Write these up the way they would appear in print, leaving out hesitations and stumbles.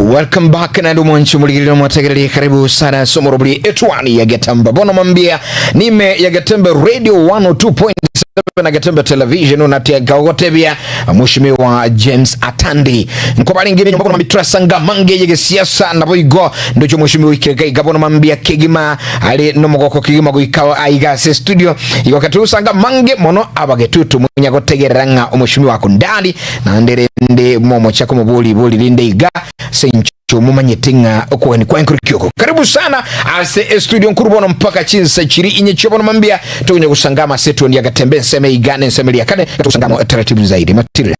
Welcome back naende omwanchi omorigereria omotegereri karibu sana ase omorobori etwani ya Getembe bono mambia nime ya Getembe Radio 102.7 na Getembe Television unatega ogotebia Mheshimiwa James Atandi nkobarenge nyomba bono mambia turasanga mange ye gesiasa nabo igo ndocho mheshimiwa ikirega iga bono mambia kegima ari nomogoko kegima goika aiga ase studio igo ketusanga mange mono abagetutu munya gotegerera ng'a omheshimiwa akundani Naende rende momochia komoboria ibori rinde iga, ase engencho momanyete ng'a okogania kwaye nkore kioko. Karibu sana ase estudio nkuru bono mpaka chinsa chiri inye chia bono mambia tokonya gosangama ase etuoni agatembe ensemo iga na ensemo eria kane togosangama taratibu zaidi. Matilda.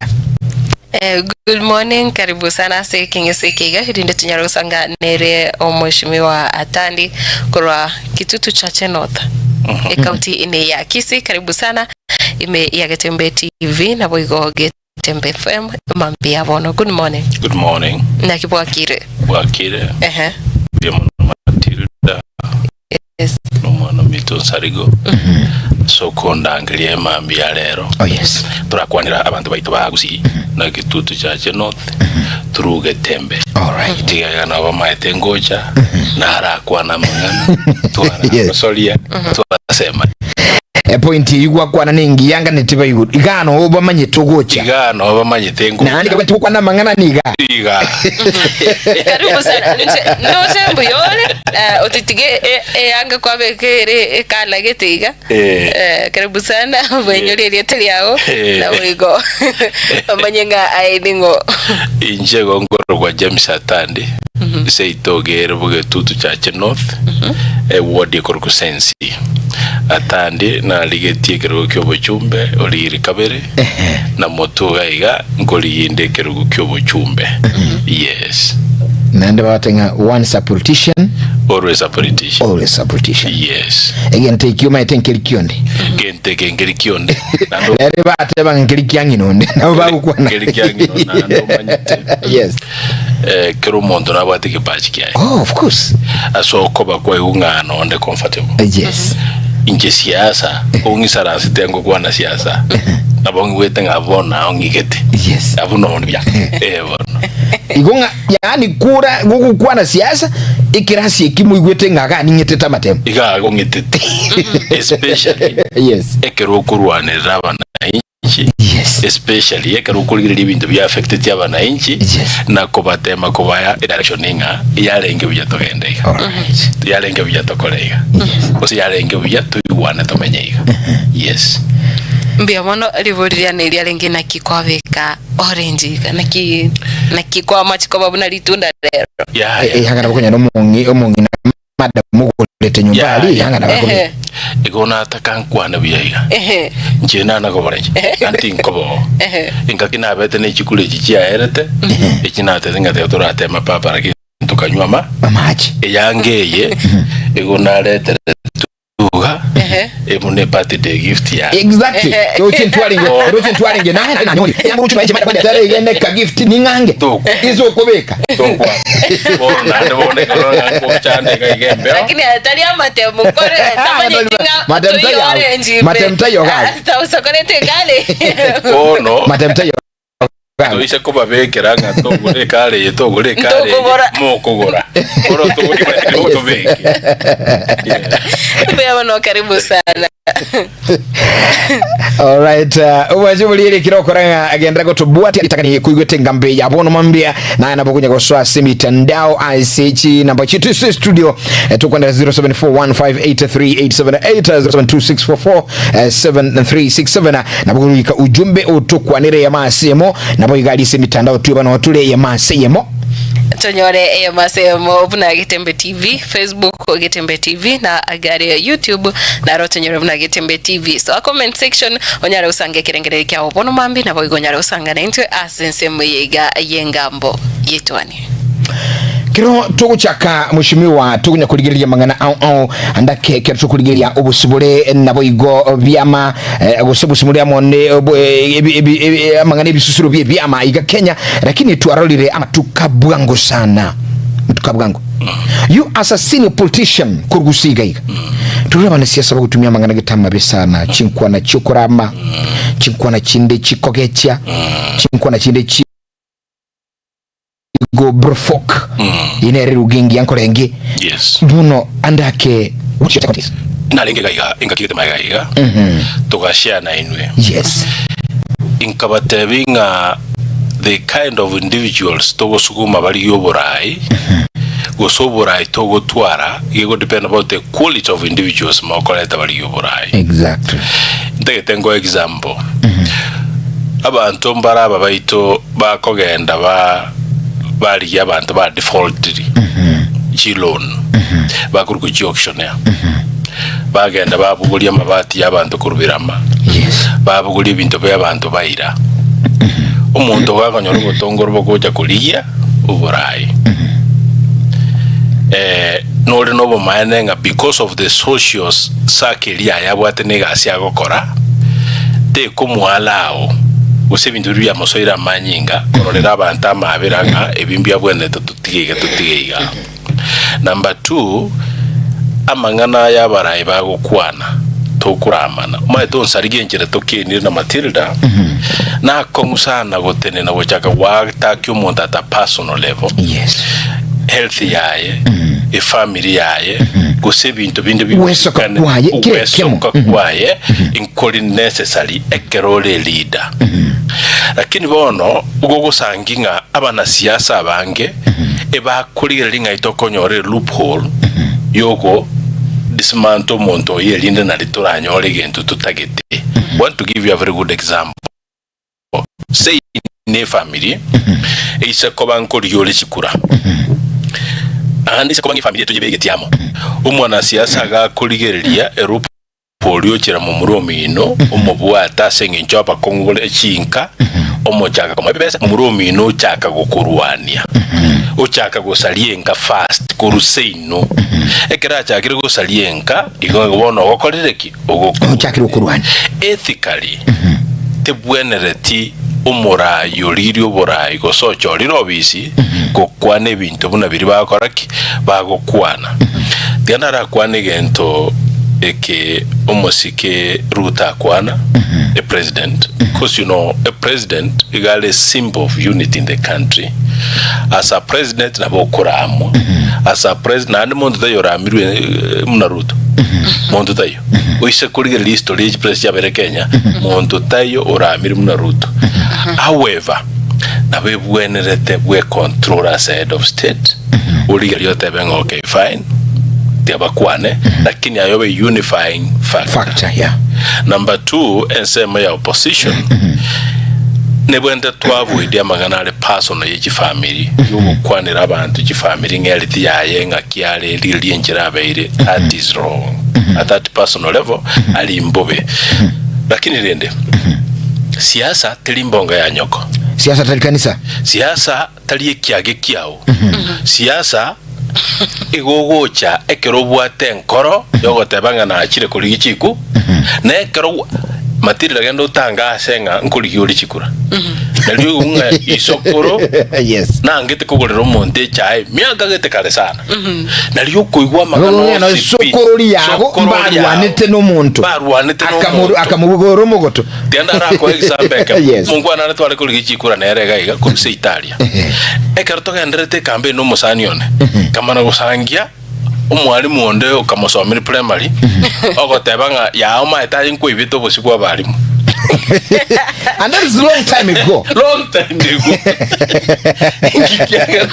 Eh, good morning, karibu sana ase ekeng'ese eke iga erinde tonyare gosanga nere omweshimiwa Atandi korwa Kitutu Chache North ecounty ime ya Kisii. Karibu sana ime ya Getembe TV naboigo Getembe FM mambia bono. Good morning. Good morning. Naki bwakire? Bwakire. Ehe. Mbuya mono Matilda. Yes. Nomwana ominto Nsarigo. Ase okondangeria emambia ya rero. Oh yes. Torakwanera abanto baito ba Gusii na Kitutu Chache North through Getembe. Alright. Tiga nabo bamaete ngocha narakwana amang'ana twaragosoria twasema Epoint eyio gwakwana nengiya ng'a netibaiguru iga no bamanyete ogocha. Iga no bamanyete ngocha. Naende kaba tigokwana amang'ana niga. Iga. Karibu sana. Inche ndoche mbuya ore, eh, otitige e- eyanga kwabeka ere ekala gete iga. Eh. Eh, karibu sana bainyore erieta riao Eh. naboigo bamanye ng'a aye ning'o. Inche igo nkorokwa James Atandi, seito iga ere Bogetutu Chache North, eward ekorokwa Sensi. Atandi narigetie ekerogo ki'obochumbe origiri kabere, na motwe iga iga nkoriginde ekerogo ki'obochumbe. Yes. Naende babate ng'a once a politician, Always a politician. always a politician. Yes. Egento ekio omanyete nkeri kionde. Gento eke nkeri kionde. Naende Ere bateba ng'a nkeri kia ng'ina onde. Nabo bagokwana. Nkeri kia ng'ina onde, naende omanyete. Yes. Eh, kera omonto nabwate ekipachi kiaye. Oh, of course. Ase okoba kwaigwa ng'a nonde comfortable. Yes. Inche siasa, ong'isaransete ngokwana siasa, nabo ng'igwete ng'a bono nao ng'igete. Yes. Abwo nonde buya. Eh, bono. Igo ng'a yaani kura gogokwana siasa, ekerasi eki moigwete ng'a iga ning'etete amatemo. Iga agong'etete. Especially Yes. ekero okorwanerera abananchi. Yes. Especially ekero okorigereria ebinto bia affecteti abananchi Yes. na kobatema kobaya edirection ng'a yarenge buya togende iga Alright. yarenge buya tokore iga Yes. gose yarenge buya toigwane tomenye iga yes Mbuya mono ribori riane riarenge naki kwabeka orange iga naki naki kwamachi koba buna ritunda rero. yaya Eyangana bakonyora omong'i omong'ina madam mogorete nyomba Yaya. aria eyangana bakobeka. Ehe. Igo nataka nkwane buya iga Ehe. inche nana kobora inche naende tinkoba oo Ehe. engaki nabete ne chikura echi chiaerete echi natete ngateba toratema papa lakini tokanywa ama Amache. eyange eye igo naretere tuga Ehe. emo ne birthday gift yaye Exactly. Ehe. Roche ntwaringe, roche ntwaringe naye nari nanyori. Eyanga roche naye madam tere igende ka gift ning'ange. Tokwa. Izo okobeka. Tokwa. Bono naende bono ekero ng'a ngochanda iga iga embeo. Lakini atari amatemo kore tamanyeti ng'a Matemo toiyo tayo. orange ime. Matemo tayo gari. Ah, tausokorete egari. Bono Matemo tayo gari. toise kobabekera ng'a togore ekare eye togore ekare eye Ntokogora. mokogora. Bono togore tobeke. Mbuya mono karibu sana. Alright, uh, obwanche boriere kira okora ng'a agendera gotobwatia ritang'ani koigwete ngambe ya bono mambia naye nabo konya gosoa ase mitandao ase chinamba chitu ase studio eh, tokwandera 0741583878 072644 7367 nabo korika ujumbe otokwanere ya masemo nabo iga ase mitandao tuye bano tule ya masemo tonyore eyo masemo buna Getembe TV Facebook Getembe TV na agare YouTube naro tonyore buna Getembe TV so a comment section onyare gosanga ekerengererio kiao bono mambi nabo igo onyare gosanga naintwe ase ensemo eye iga y'engambo y'etwani. Kero togochaka mweshimiwa tokonya korigereria amang'ana ao ao andake kero tokorigereria obosibore nabo igo biama eh, gose obosibore amo ne obo- eh, ebi- ebi- ebi- amang'ana ebisusuro bie biama iga Kenya lakini twarorire amatuka bwango sana amatuka bwango you as a senior politician korwa iga iga Torore abanasiasa bagotumia amang'ana gete amabe sana, chinkwana chi'okorama, chinkwana chinde chikogechia, chinkwana chinde chi. Go Brofok. Inere rugengi ankorenge. Yes. Bono andake what's your take on this? Narenge iga iga engaki gete magega iga togashare na inwe. Yes. Inkabatebi ng'a the kind of individuals togosuguma barigie oborai gose oborai togotwara igo depend about the quality of individuals mokoreta barigie oborai. Exactly. Ntagete nkoe example. Abanto mbare aba baito bakogenda ba barigia abanto ba defaultiri chiloan bakorokwa chiauctioneer bagenda babogoria amabati ya abanto korwa birama Yes. babogoria ebinto bia abanto baira omonto gakonyora obotongoro bogocha korigia oborai eh, nore nobomaene ng'a because of the social circle yaye abwate na egasi agokora tekomoallow gose ebinto biria biamosoire amanyinga kororera abanto amabera ng'a ebi mbiabwenerete totige iga totige iga. Number two, amang'ana aya abarai bagokwana tokoramana. Omanyete onsarigie enchera tokenire na Matilda, nakong'u sana gotenena gochaka goatakia omonto at a personal level, Yes. health yaye, efamiri yaye, gose ebinto binde Gwesoka bibwekane, kwaye, kera ekemo. ogwesoka kwaye nkori necessary ekero ore leader. Lakini bono ogogosangi ng'a abanasiasa abange ebakorigereria ng'ai tokonyora eloophole yogo dismantle omonto oyo erinde nari toranyore egento totagete. Want to give you a very good example. Say ne efamiri eise koba nkorigia ore chikura naende ise koba ng'a efamiri etoyebegeti amo omwanasiasa agakorigereria eloophole Oria ochera momura omino, omobwate ase engencho abakong'u gore chinka, omochaka komoa ebibesa, momura omino ochaka gokorwania, ochaka gosaria enka first korwa seino. Ekero achakire gosaria enka, igo bono ogokorire ki? Ogokorwania. Ochakire gokorwania. Ethically, tebwenereti omorai origirie oborai gose ochorire obisi gokwana ebinto buna biria bagokora ki? Bagokwana. Tiga narakwane egento eke omosike Ruto akwana, a president, because you know a president iga are a symbol of unity in the country. As a president nabo okoramwa, as a president naende monto taiyo oramirwe eh, buna Ruto, monto taiyo. Oise korigereria history ye chipresident chiabere Kenya, monto taiyo oramirwe buna Ruto. However, nabo ebwenerete bwe control as a head of state, Origererie otebe ng'a okay fine, tiga bakwane, lakini aye obe unifying factor. Factor, yeah. Number two, ensemo ya opposition, nebwenerete twavoid amang'ana are personal ye chifamiri, yogokwanera abanto chifamiri ng'a health yaye ng'aki are, rigereria enchera abeire, that is wrong. At that personal level, aria mbobe. Lakini rende, siasa teri mbongo ya nyoko. Siasa tari kanisa. Siasa Tari ekiage kiao. Siasa igo ogocha ekero obwate enkoro yogoteba ng'a nachire korigia chiku, na ekero gwa- Matilda genda otangase ng'a nkorigia ore chikura. Nario oigwe ng'a isokoro Yes. nangete kogorera omonto echae miaka gete kare sana. Nario okoigwa amang'ana Ng'ana onsi pi. sokorori yabo Sokorori yabo. mbarwanete nomonto Barwanete Akamoru- nomonto. akamobogora omogoto Tiga ndarakoe example ekemo. Yes. Monkwana are tware korigia chikura nere iga iga korwa Italia. Ekero togendererete ecampaign na omosani one, nkamana gosangia omwalimu onde okamosomire primary, ogoteba ng'a yaa omaete aye nkwaibete obosio bwa abalimu. And that is long time ago. Long time ago. Nkikiagera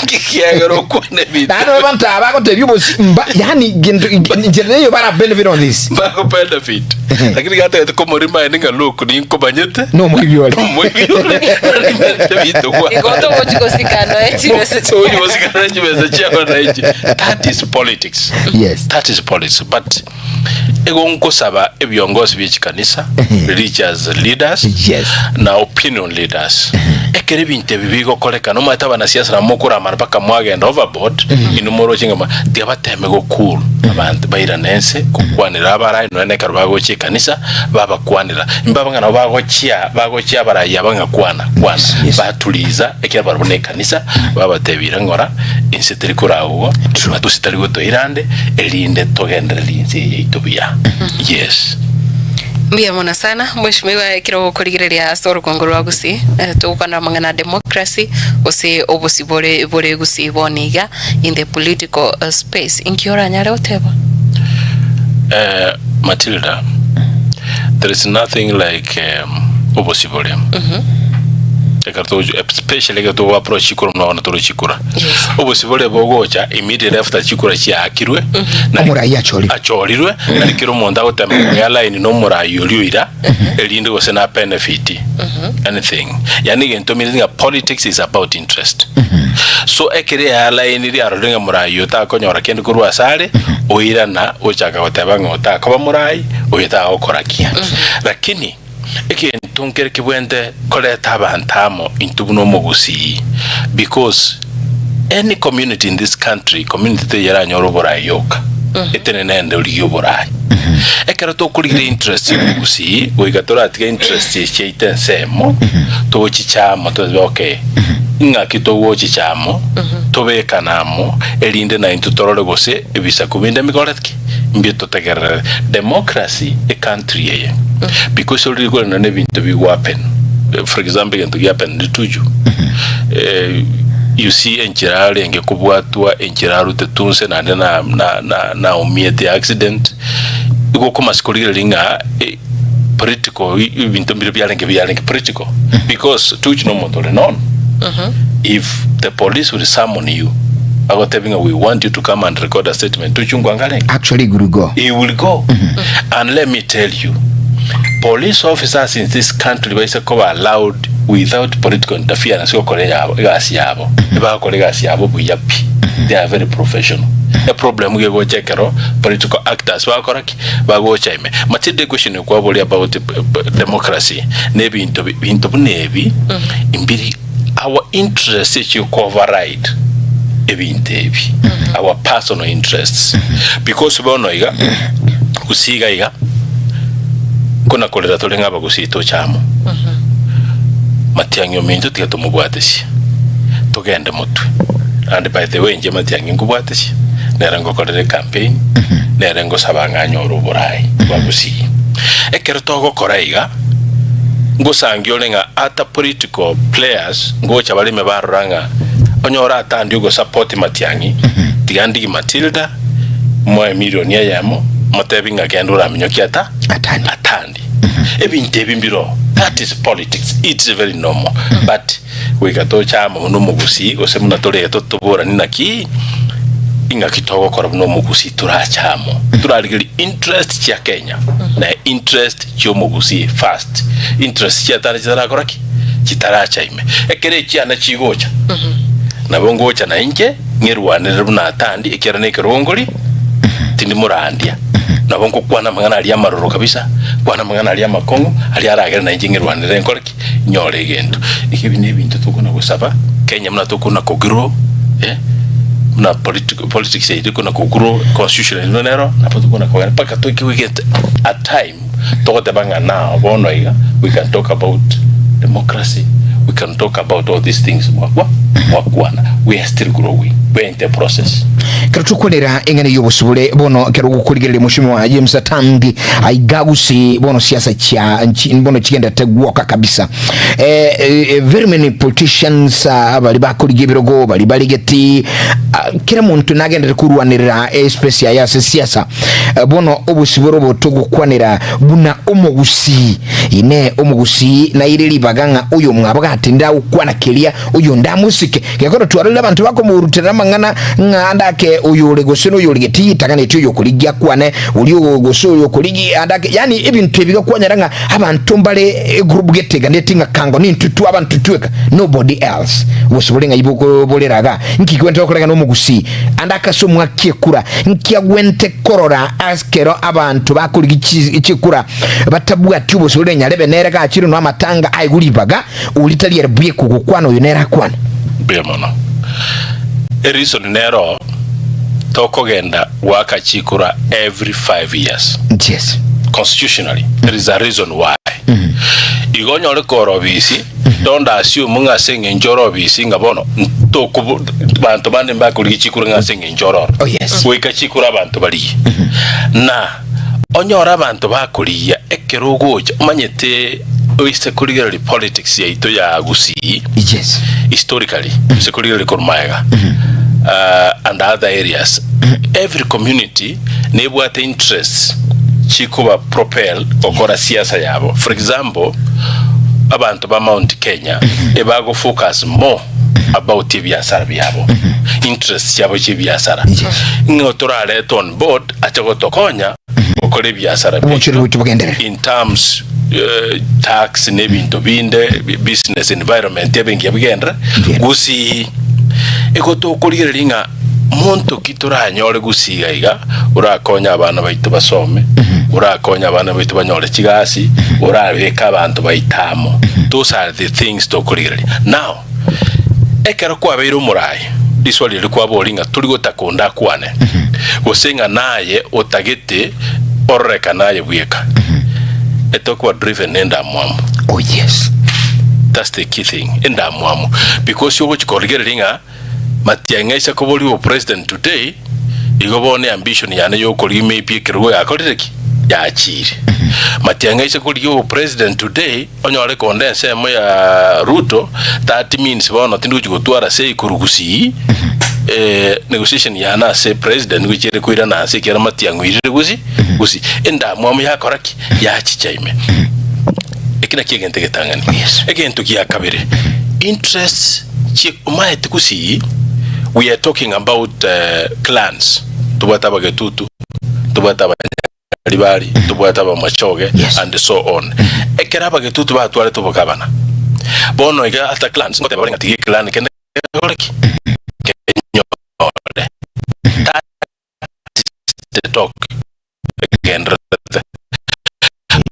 nkikiagera okwana ebinto. Naende abanto aba bagotebia obosi mba yani gento nchera eyo bara benefit on this. Bako benefit. Lakini gatagete komorima aye ng'a look ninkomanyete. Nomoibi ore. Nomoibi ore. Nimanyete ebinto Igo gwa. togochi gosikana chibesa Togochi gosikana chibesa chia abananchi. That is politics. Yes. That is politics. But Igo nkosaba ebiongosi bie chikanisa, religious leaders, Yes. na opinion leaders, ekero ebinto ebi bigokorekana, omanyete abanasiasa nabo mokoramana mpaka mwagenda overboard, inwe moroche ng'a tiga bateme go cool abanto bairane ense, gokwanera abarai nonya na ekero bagocha ekanisa, babakwanera. Mbaba ng'a nabo bagochia bagochia abarai aba ng'a kwana kwana, Yes, yes. batuliza ekiagera barabwo na ekanisa, babatebia ng'ora, inse teri koragwa, matusi tari gotoira ande, erinde togendererie inse eye yaito buya. Yes. Mbuya mono sana mheshimiwa ekero gokorigereria ase orogongo rwa Gusii eh, togokwana amang'ana a democracy gose obosibore bore Gusii bono iga in the political eh, space inki oranyare goteba? Eh, Matilda, there is nothing like um, obosibore. Ekero togochi- especially ekero togo approach chikura buna bono tore chikura. Yes. Obosibore bogocha immediately after chikura chiaakirwe nari- Omorai achorirwe. achorirwe nari kera omonto agotema koya line na omorai oria oira erinde gose na benefit anything. Yaani egento means ng'a politics is about interest. So ekero eya line riarorire ng'a morai oyo takonyora kende korwa ase are, oirana ochaka goteba ng'a otakoba morai, oyo tagokora ki. Lakini egento nkere kebwente koreta abanto amo intwe buna omogusii because any community in this country, community teiyo eranyore oborai yoka, etenene ende origie oborai. Ekero tokorigia interest ya omogusii, goika toratiga interest echi chiaito ensemo, tochiche amo tobe okay, ing'aki togochicha amo, tobekane amo, erinde naintwe torore gose ebisaku binde mbikorete ki? Mbi totegerere. Democracy ecountry eye, because oriri korenda na ebinto bigo happen, for example egento gia happen Rituju, you see enchera arenge kobwatwa, enchera arutetwe nse naende na na na naumiete accident, igo okomanya korigereria ng'a political ebinto mbire biarenge biarenge political because Tuju na omonto ore known, if the police will summon you agotebi ng'a we want you to come and record a statement, Tuju nkwanga arenge? Actually he will go. He will go. And let me tell you, police officers in this country baise koba allowed without political interference gokora eyabo egasi yabo, ebagokora egasi yabo buya pi. They are very professional. Eproblem gegocha ekero political actors bagokora ki? Bagocha ime. Matilda equestion okwaboria about democracy na ebinto binto buna ebi mbiri our interests echi ko override ebinto ebi our personal interests because bono iga gusii iga iga nkona korera tore ng'a abagusii toche amo Matiang'i ominto tiga tomobwatesie togende motwe and by the way inche Matiang'i nkobwatesie nere ngokorera ecampaign nere ngosaba ng'a anyore oborai bwa gusii ekero togokora iga ngosangia ore ng'a ata political players ngocha bare ime barora ng'a onyore atandi ogosupport Matiang'i tiga ndigi Matilda moe emilion eyemo motebi ng'a genda oraminyokie ata Atandi. atandi ebinto ebi mbiroo that is politics it's very normal but goika toche amo buna omogusii gose buna tore totoborani naki ing'aki togokora buna omogusii torache amo torarigereria interest chia Kenya na interest chi'omogusii first, interest chiatane chitarakora ki? Chitaracha ime. Ekero echiana chigocha, nabo ngocha na inche ng'erwanerere buna atandi, ekiagera nekerongori, tindi morandia. Nabo ngokwana amang'ana aria amaroro kabisa, nkwane amang'ana aria amakong'u, aria aragere na inche ng'erwanerere nkore ki? Nyore egento. Iga ebi nebinto tokona gosaba Kenya buna tokona kogrow eh, buna political politics yaito ekona kogrow, constitution yaito nero, nabo tokona kogenda mpaka toike goika a time togoteba ng'a now bono iga we can talk about democracy, we can talk about all these things mwakwa mwakwana, we are still growing, we are in the process. Ekero tokwanera eng'ana y'obosibore bono ekero gokorigereria Mheshimiwa James Atangi aiga gusii bono siasa chia nchi bono chigenderete gwoka kabisa eh, eh, very many politicians ah, bari bakorigia ebirogo bari barigeti ah, kera monto nagenderete korwanerera espace yaye ase siasa Eh, bono obosibore obo togokwanera buna omogusii ine omogusii naire ribaga ng'a oyo mwabo gatindire agokwana keria oyonde amosike Gekoro twarorire abanto bakomoruterera amang'ana ng'a ande ake oyore gose noyore getii taganeti oyokorigia akwane oria gose oyokorigia ande ake yaani ebinto ebi gakwanyora ng'a abanto mbare egroup gete eganeti ng'a kango nintwe twa abanto tweka nobody else gose bore ng'ai bokoborera iga nki gwente gokorega nomogusii ande ake ase omwaka ekura nki agwente korora ekero abanto bakorigia chi chikura batabwati obosibore nyarebe nere gachire no amatanga aigwe ribaga Oria tari ere buya kogokwana oyo nere akwane. Mbuya mono. Ereason nero tokogenda goaka chikura every five years. Yes. Constitutionally there is a reason why. Igo onyore kore obisi don't assume ng'a ase eng'encho ore obisi ng'a bono ntokobo banto bande mbakorigia chikura ng'a ase eng'encho ore oro. Oh, yes. Goika chikura abanto barigie. Na. Onyore abanto bakorigia ekero ogocha omanyete oise korigereria politics yaito ya Gusii Yes. historically ase korigereria korwa magega uh, and other areas every community nebwate interests chikoba propel gokora siasa yabo. For example abanto ba Mount Kenya ebago focus more about ebiasara biabo interests chiabo chia ebiasara ng'o torarete on board ache gotokonya gokora ebiasara Obochori biaito bwaito bogenderere. in terms eh, tax na ebinto binde bi- business environment ebe engiya bigenderere Ndiyo. gusii igo tokorigereria ng'a monto ki toranyore gusii iga iga orakonye abana baito basome orakonye abana baito banyore chigasi orabeke abanto baito amo those are the things tokorigereria now Ekero kwabeire omoraai, riswali riria kwaboria ng'a tori gotaka onde akwane, gose ng'a naye otagete ororekane aye bweka, etokoba driven nendamwamu. Oh yes. That's the key thing, endamwamu. Because ogochia korigereria ng'a Matiang'i aise koboria obopresident today, igo bono eambition yane yokorigia maybe ekerogo yakorire ki? Yachiire. Matiang'i aise korigia obopresident today, Onyore konde ensemo ya Ruto that means bono tindi gochia gotwara say korwa Gusii eh, negotiation yane ase president gochia ere koirana ase ekiagera matiang'uirire Gusii Gusii endamwamu yakora ki? Yachicha ime. Eki nakio egento egetang'ani. Yes. Egento gia kabere interests chie omaete Gusii we are talking about eh, clans tobwate abagetutu tobwate abanya Ribari, tobwate abamachoge, Yes. and so on. Ekero abagetutu batwarete obogabana, bono iga ata clans ngoteba bare ng'a tiga eclan kende gekore ki? Kenyore. That is the talk egendererete.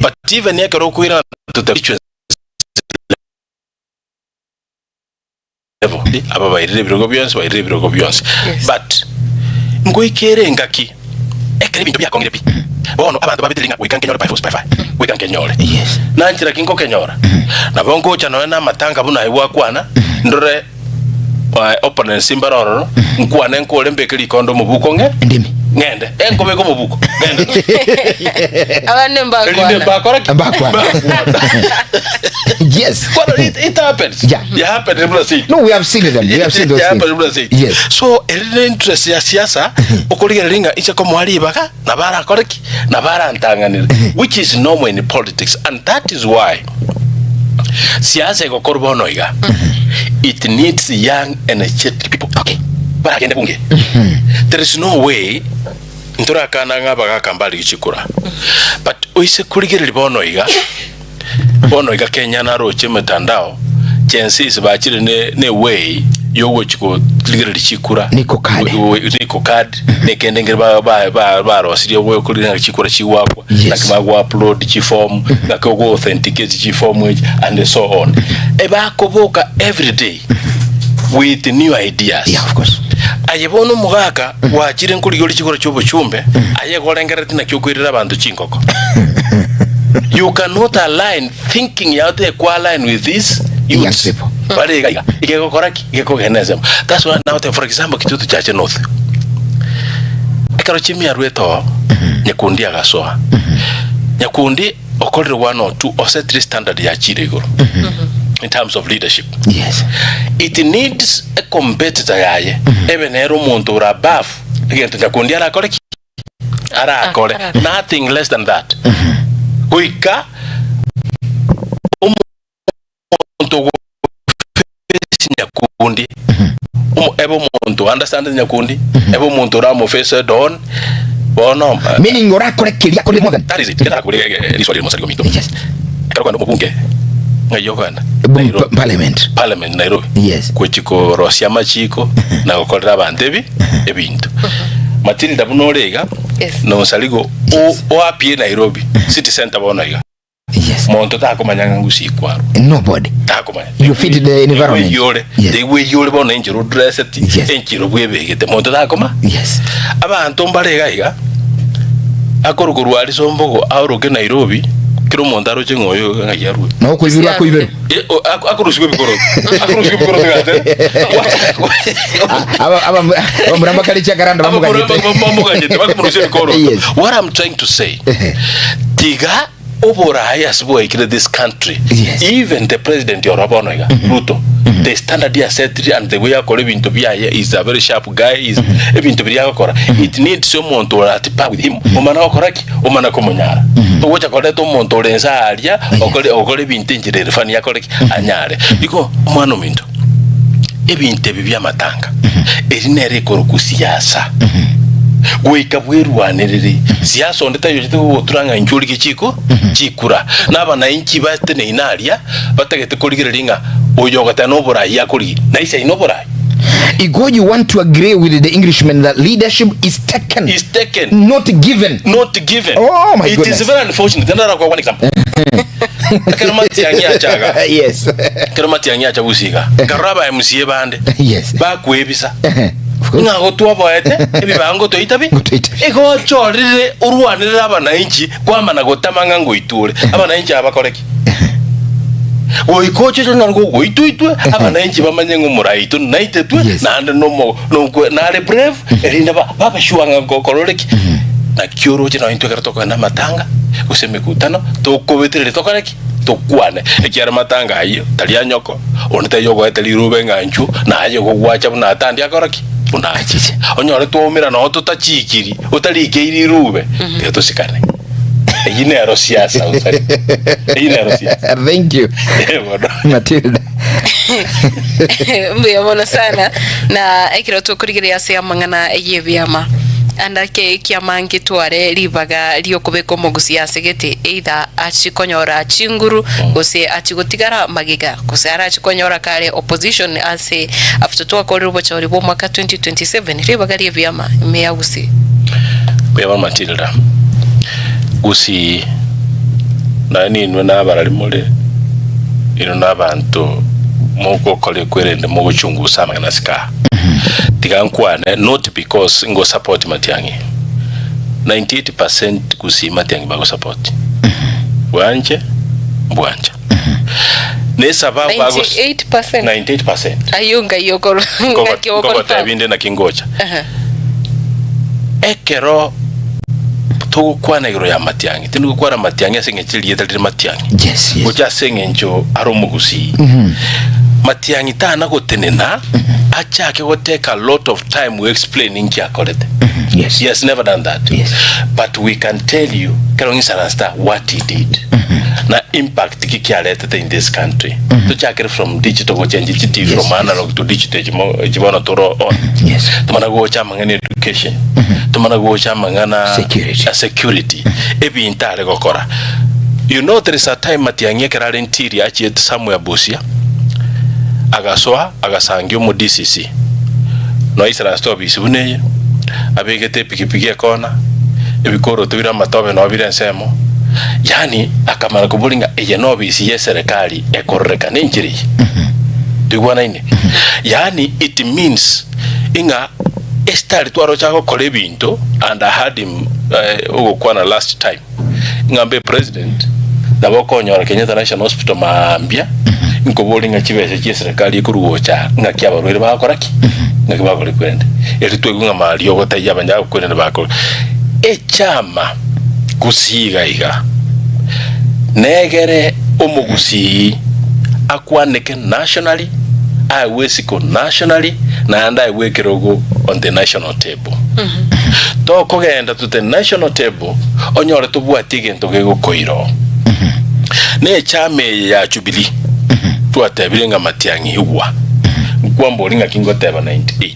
But even ekero okoirana to the constituency level, aba bairire ebirogo bionsi, bairire ebirogo bionsi. Yes. But ngoika ere engaki ekero ebinto biakong'ire pi, bono abanto babetire ng'a goika nkenyore by force by fire, goika nkenyore. Yes. Nanchera ki nkokenyora? Nabo ngocha nonya na amatanga buna aye gwakwana, ndore eh, opponents mbare ororo, nkwane nkore mbeke rikondo omobuko ng'e Endimi. ng'ende. Enkobeka omobuko ng'ende. Abande Erinde mbakwana. mbakora ki? Mbakwana. Yes. Well, it, it happens. Yeah. It happened in Brazil. No, we have seen them. We have seen those It happened in things. Brazil. Yes. So, erinde interest ya siasa okorigereria ng'a inche komoa ribaga nabo arakore ki nabo arantang'anere which is normal in politics and that is why siasa egokorwa bono iga it needs young energetic people Okay. baragende bunge there is no way ntorakana ng'a abagaka mbare gichikura but oise korigereria bono iga Bono iga Kenya naroche emetandao, Gen Zs bachire ne ne way yogochi korigereria chikura. Niko card. Niko card nekende nkere ba ba ba barosirie gokorire ng'a chikura chigwakwa Yes. naki bago upload chiform naki ogo authenticate chiform echi and so on. Ebakoboka everyday with new ideas. Yeah, of course. Aye bono omogaka gwachire nkorigia ore chikura chiobochumbe aye gorengerereti naki okoirera abanto chingoko. You cannot align thinking yao tekwa align with these Young youths people. bare iga iga igegokora ki igekogenda ensemo that's why now for example Kitutu Chache North ekero chimiarwete oo Nyakundi agasoa Nyakundi okorire one or two osetire standard yachire igoro in terms of leadership Yes. it needs a competitor yaye ebe nere omonto ore above egento Nyakundi arakore ki arakore Arakore. nothing less than that goika omonto ogoface nyakundi omo- ebe omonto understand nyakundi ebe omonto oramoface head on bono eh, Meaning orakore keria akore more than. that is it Kenda nakure riswali rimo sari gominto Yes. ekero kwenda omobunge ng'ai okogenda Bung- Nairobi. Parliament. Parliament Nairobi Yes. gochi korosia amachiko na gokorera abanto ebi ebinto Matilda buna ore iga Yes. nosarigo o oapie Nairobi city center bono iga Yes. monto takomanya ng'a ngusii kwarwa Nobody. takomanya You fit the environment. Eyore Yes. eyore bono enchera odreseti Yes. enchera bwebegete monto takoma Yes. abanto mbare iga iga akorwa korwa aria Sombogo aoroke Nairobi. Kera omonto aroche ng'a oyo ng'ai arue. Na okoiberwa akoiberwa. Eh, o- ako- akorusigwa ebikoroto. Akorusigwa ebikoroto gate. Aba- aba- Abamura mbakare chiakaranda bamoganyete. Bamoganyete, bakomurusia ebikoroto. Yes. What I'm trying to say, tiga oboraai ase bwaikire this country. Yes. Even the president oro bono iga, Ruto, the standard he has set and the way akora ebinto biaye is a very sharp guy is ebinto biria agokora. It needs omonto ore at par with him. Omana gokora ki? Omana komonyara. Togocha koreta omonto ore inse aaria okore okore ebinto enchera ere funny akore ki? Anyare. Igo omwana ominto, ebinto ebi bi'amatanga, eri nere ekorokwa siasa. Goika bwerwanerere. Siasa onde taiyo ochete gogotura ng'a inchuo origie chiko chikura. Na abanainchi bateneine aria, batagete korigereria ng'a oyo ogoteba noborai akorigia, naisaine oborai. Igo you want to agree with the Englishman that leadership is taken, Is taken. not given. Not given. Oh, my It goodness. is very unfortunate. Ndara one example. Ekero Matiang'i achaga. Yes. Ekero Matiang'i acha gosiga. Nkarora aba MCA bande. Yes. Bakwebisa. Of course. Ng'a gotwaboete ebibango toitabi. Ngotoitabi. Igo ochorire orwanere abananchi kwamana gotama ng'a ngoitwore. Abananchi aba bakore ki? Goika oche oche naro gogoitwa-itwe, abananchi bamanye ng'a omoraito naitetwe, Yes. naende nomo nokwe nare brave, erinde ba babe sure ng'a ngokorore ki. Naki oroche nonye intwe ekero tokogenda amatanga, gose emekutano, tokobetereria tokore ki? Tokwane. Ekiagera amatanga ayio, tari a nyoko, onde taiyo ogoete rirube ng'a inchuo, naye igo gwacha buna atandi akore ki? Buna achiche. Onyore twaumera noo totachikiri, otarikeiri rirube, tiga tosikane. Eyio nero siasa osari. Eyio nero siasa. Thank you. Eh, bono. Matilda. Mbuya mono sana na ekero tokorigereria ase amang'ana y'ebiama ande ake ekiama nketware ribaga ri'okobeka omogusi ase gete either achi konyora chinguru gose achi gotigara magega gose arachi konyora kare opposition ase after twakorire obochori bw'omwaka 2027 ribaga ri'ebiama ime ya Gusii. Mbuya mono Matilda. Gusii, naye ninwe nabarari more, inwe nabanto mogokora ekwerende mogochungusa amang'ana asike aa. Tiga nkwane not because ngo support Matiang'i, 98% Gusii Matiang'i bago support. Bwanche, mbwancha. Nesababu bagos 98%? 98%. Ayio ngai okoro Nkogo- ngaki Nkogotebia okonfirm. inde naki ngocha. Aha. Ekero togokwana igoro ya Matiang'i, tindi gokwana Matiang'i ase eng'encho erieta rire Matiang'i, Yes, yes. gocha ase eng'encho are omogusii. Matiang'i tana gotenena achake go take a lot of time go explain inki akorete. Yes. He has never done that. Yes. But we can tell you kero ng'isaransta what he did. Na impact ki kiaretete in this country. Tochakere from digital gochenji chiti Yes, from analog to digital echi mo- echi bono toro on. Yes. Tomana gocha amang'ana education. Tomana gocha amang'ana Security. a security. Ebinto are gokora. You know there is a time Matiang'i ekero are interior achiete somewhere Busia agasoa agasangia omo DCC. Noisaransete obisi buna eye abegete epikipiki ekona ebikoroto bire amatobe noo bire ensemo yaani akamanya koboria ng'a eye nobisi y'eserekari ekororekana enchera eye. Toigwanaine? Yaani it means ing'a esitari twaroche agokora ebinto and I heard him ogokwana last time ng'a mbe president nabo okonyora Kenyatta National Hospital maambia nkoboria ng'a chibesa chi'eserekari ekorwa gocha aa ng'aki abarwaire bagokora ki? Ng'aki bagokora kwerende eri twaigwa ng'a maria ogotebia abanya kwerende bakore echama gusii iga iga negere omogusii akwaneke nationally aegwe esiko nationally naende aegwe ekerogo on the national table. Tokogenda to the national table onyore tobwati egento gegokoira oo. Na echama eye ya Jubilee twatebire ng'a Matiang'i igwa nkwambori ng'aki ngoteba 98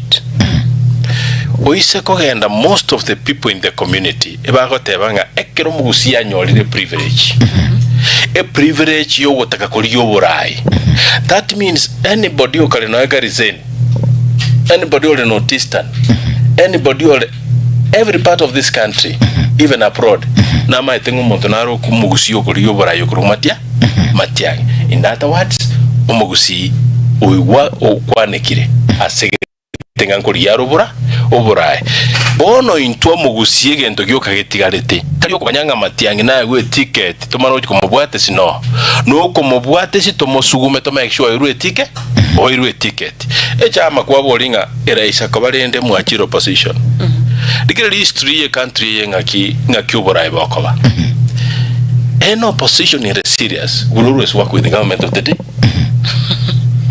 oise kogenda most of the people in the community ebagoteba ng'a ekero omogusii anyorire eprivilege eprivilege yogotaka korigia oborai that means anybody okare noe Gariseni anybody ore North Eastern, anybody ore every part of this country, even abroad, namaete ng'a omonto nare omogusii okorigia oborai okorwa matia matiang'i. In other words, omogusii oigwa okwanekire ase. Ng'a nkorigia are obora oborae. Bono intwe omogusie egento gioka getigarete, tari okomanya ng'a matiang'i naegwe eticket tomare gochia komobwatesi no. Nokomobwatesi tomosugume to make sure oirwe etike oirwe eticket. Echama kwabori ng'a eraisa koba rende mwachire opposition. Rigereria history ye country eye ng'aki ng'aki oborae bokoba. Any opposition ere serious will always work with the government of the day.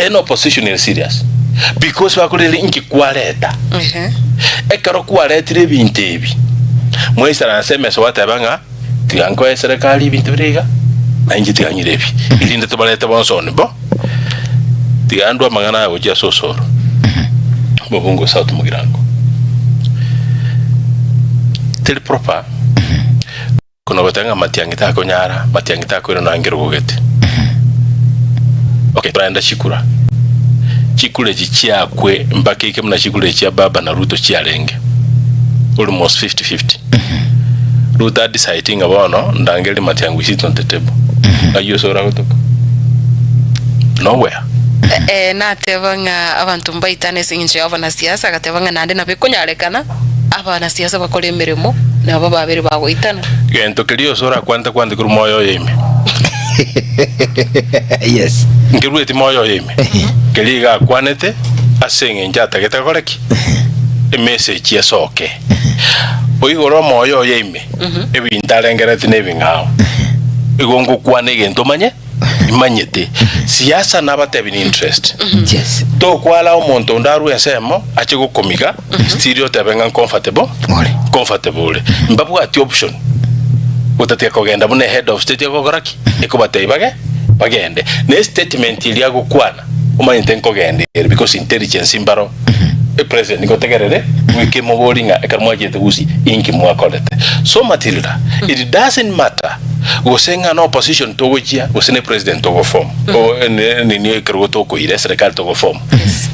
Any opposition ere serious because bakorire inki kwareta. Ekero kwaretire ebinto ebi mwaisaransa emesa gwateba ng'a tiga nkoe eserekari ebinto bire iga na inche tiga ng'ire ebi erinde tobarete bonsi on bo tiga ndwe amang'ana aya gochia ase osoro omobunge o South Mugirango teri proper Kono goteba ng'a matiang'i takonyara, matiang'i takoirana ange rogogete. Okay, toragenda chikura. Chikura echi chiakwe mpaka eke buna chikura echi chia Baba na Ruto chiarenge. Almost 50-50. Ruto a decide ng'a bono ndangererie matiang'i we sit on the table. Ng'ai ase oragotoka? Nowhere. Eh, nateba ng'a abanto mbaitane ase eng'encho y'abanasiasa, agateba ng'a naende nabo ekonyarekana abanasiasa bakore emeremo, nabo babere bagoitana. Gento keria ose orakwanete kwante korwa moyo oye ime. Yes. Nkerueti moyo oye ime. Keria iga akwanete ase eng'encho atagete gokora ki? Emessage esoke. Oigore omoyo oye ime, ebinto arengereti nebing'ao. Igo ngokwana egento omanye Imanyete siasa nabatebi ni interest. Yes. Tokwara omonto onde arwe ensemo ache gokomiga still otebe ng'a comfortable Ore. comfortable ore. Mbabwati option gotatiga kogenda buna head of state egokora ki? Ekobatebia bage bagende. Ne statement eria agokwana omanyete nkogenda ere because intelligence mbaro epresident ngotegerere goika emobori ng'a ekero mwachete gusii inki mwakorete. So Matilda it doesn't matter gose ng'a na opposition togochia gose ne president togoform o ne nini ekerogo tokoira eserekari togoform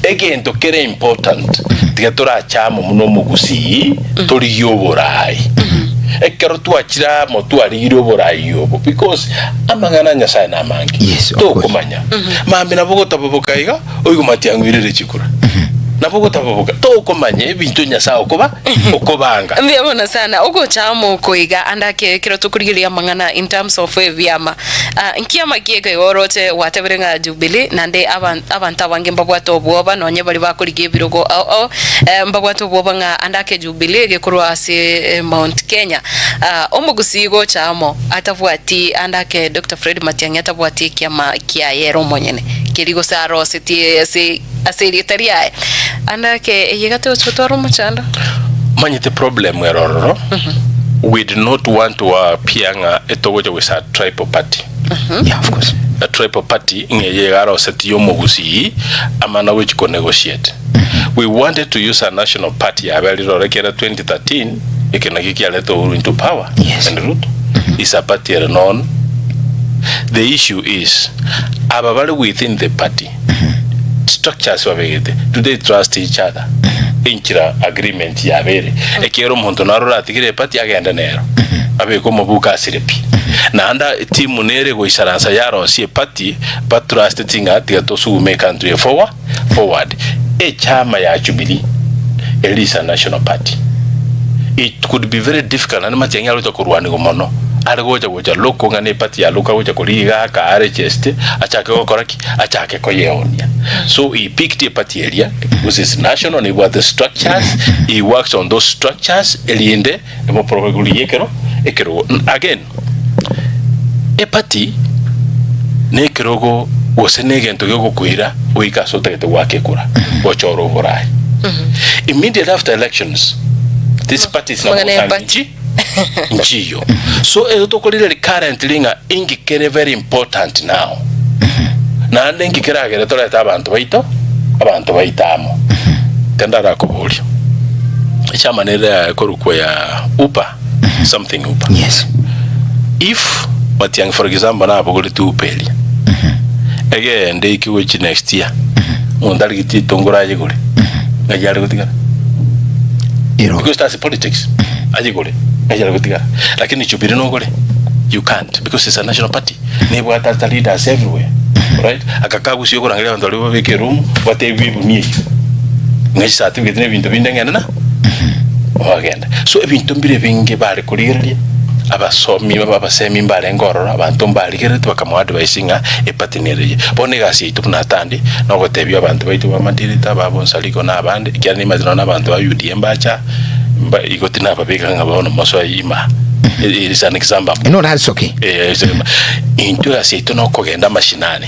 egento kere important tiga torache amo buna omogusii torigie oborai ekero twachire amo twarigirie oborai obo because amang'ana a Nyasaye namange Yes, of course. tokomanya mambia nabo ogotaboboka iga oigwe matiang'uirere chikura nabo ogotaboboka tokomanya ebinto Nyasaye okoba okobanga. Mbuya mono sana ogocha amo oko iga ande ake ekero tokorigereria amang'ana in terms of ebiama. Ah, nkiama ki eke iga oroche gwatebire ng'a Jubilee naende aban abanto abange mbabwate obwoba nonye baria bakorigia ebirogo ao ao eh, mbabwate obwoba ng'a ande ake Jubilee egekorwa ase eh, Mount Kenya. Ah, omogusii gocha amo atabwati ande ake Doctor Fred Matiang'i atabwati ekiama kiaye ere omonyene keria gose arosetie ase Ase erieta riaye. Ande ake eye gati gochia gotwara omochando. Omanyete problem ere ororo, we do not want to appear ng'a etogocha goisa a tribal party. Yeah, of course. A tribal party ng'a eye iga aroseti omogusii amana gochi ko negotiate. We wanted to use a national party yabe riroro ekiagera 2013 eke nakio kiareta Uhuru into power Yes. and Ruto is a party ere known. The issue is aba bare within the party structures babegete, do they trust each other? Enchera agreement yabere ekiagera omonto naro oratigere eparty agende nero abeke omobuko asire pi naende etimu nere egoisaransa yarosia eparty batrusteti ng'a tiga tosugume ecountry eye forward forward echama ya Jubilee eri is a national party it could be very difficult naende matiang'i arocha korwanigwa mono are gocha gocha local ng'a ne eparty ya local agocha korigia iga akaare chest achake gokora ki? Achake koyeonia. So he picked eparty eria because it's national nebwate structures, he works on those structures erinde emoprobagurie ekero ekerogo. Again, eparty nekerogo gose negento gegokoira goika ase otagete goaka ekura gochora oboraai. Immediately after elections, this party is Amang'ana ya nabo party. nchiyo. So ero tokorire currently ng'a inki kere very important now. Naende inki keragere torete abanto baito, abanto baito amo. Kende arakoboria, echama nere ya ekorokwa ya UPA, something UPA. Yes. If Matiang'i for example nabogoreti UPA eria, egende eke gochi next year, omonto arigetie etongoro ayegore, ng'ai are gotigara? Ero. Because that's politics. Ayegore, ng'ai are gotigara? Lakini Jubilee nogore? You can't because it's a national party. Nebwate ata leaders everywhere. Right? Aka kagusia okorangeria abanto baria babeke eroom, batebiwe ebuni eyio. Ng'a chicertificate na ebinto binde ng'ende na ogenda. So ebinto mbire ebinge bare korigereria, abasomi abasemi mbarenge ororo, abanto mbarigerereti bakamoa advice ng'a eparty nere eye. Bono egasi yaito buna Atandi, na ogotebia abanto baito ba Madirita, aba Bonsarigo na abande, ekiagera nimanyete nonya na abanto ba UDA mbacha, mba igo tinababeka ng'a bono mosoe ima, is an example. No that's okay. Eh, intwe egasi yaito nokogenda amashinani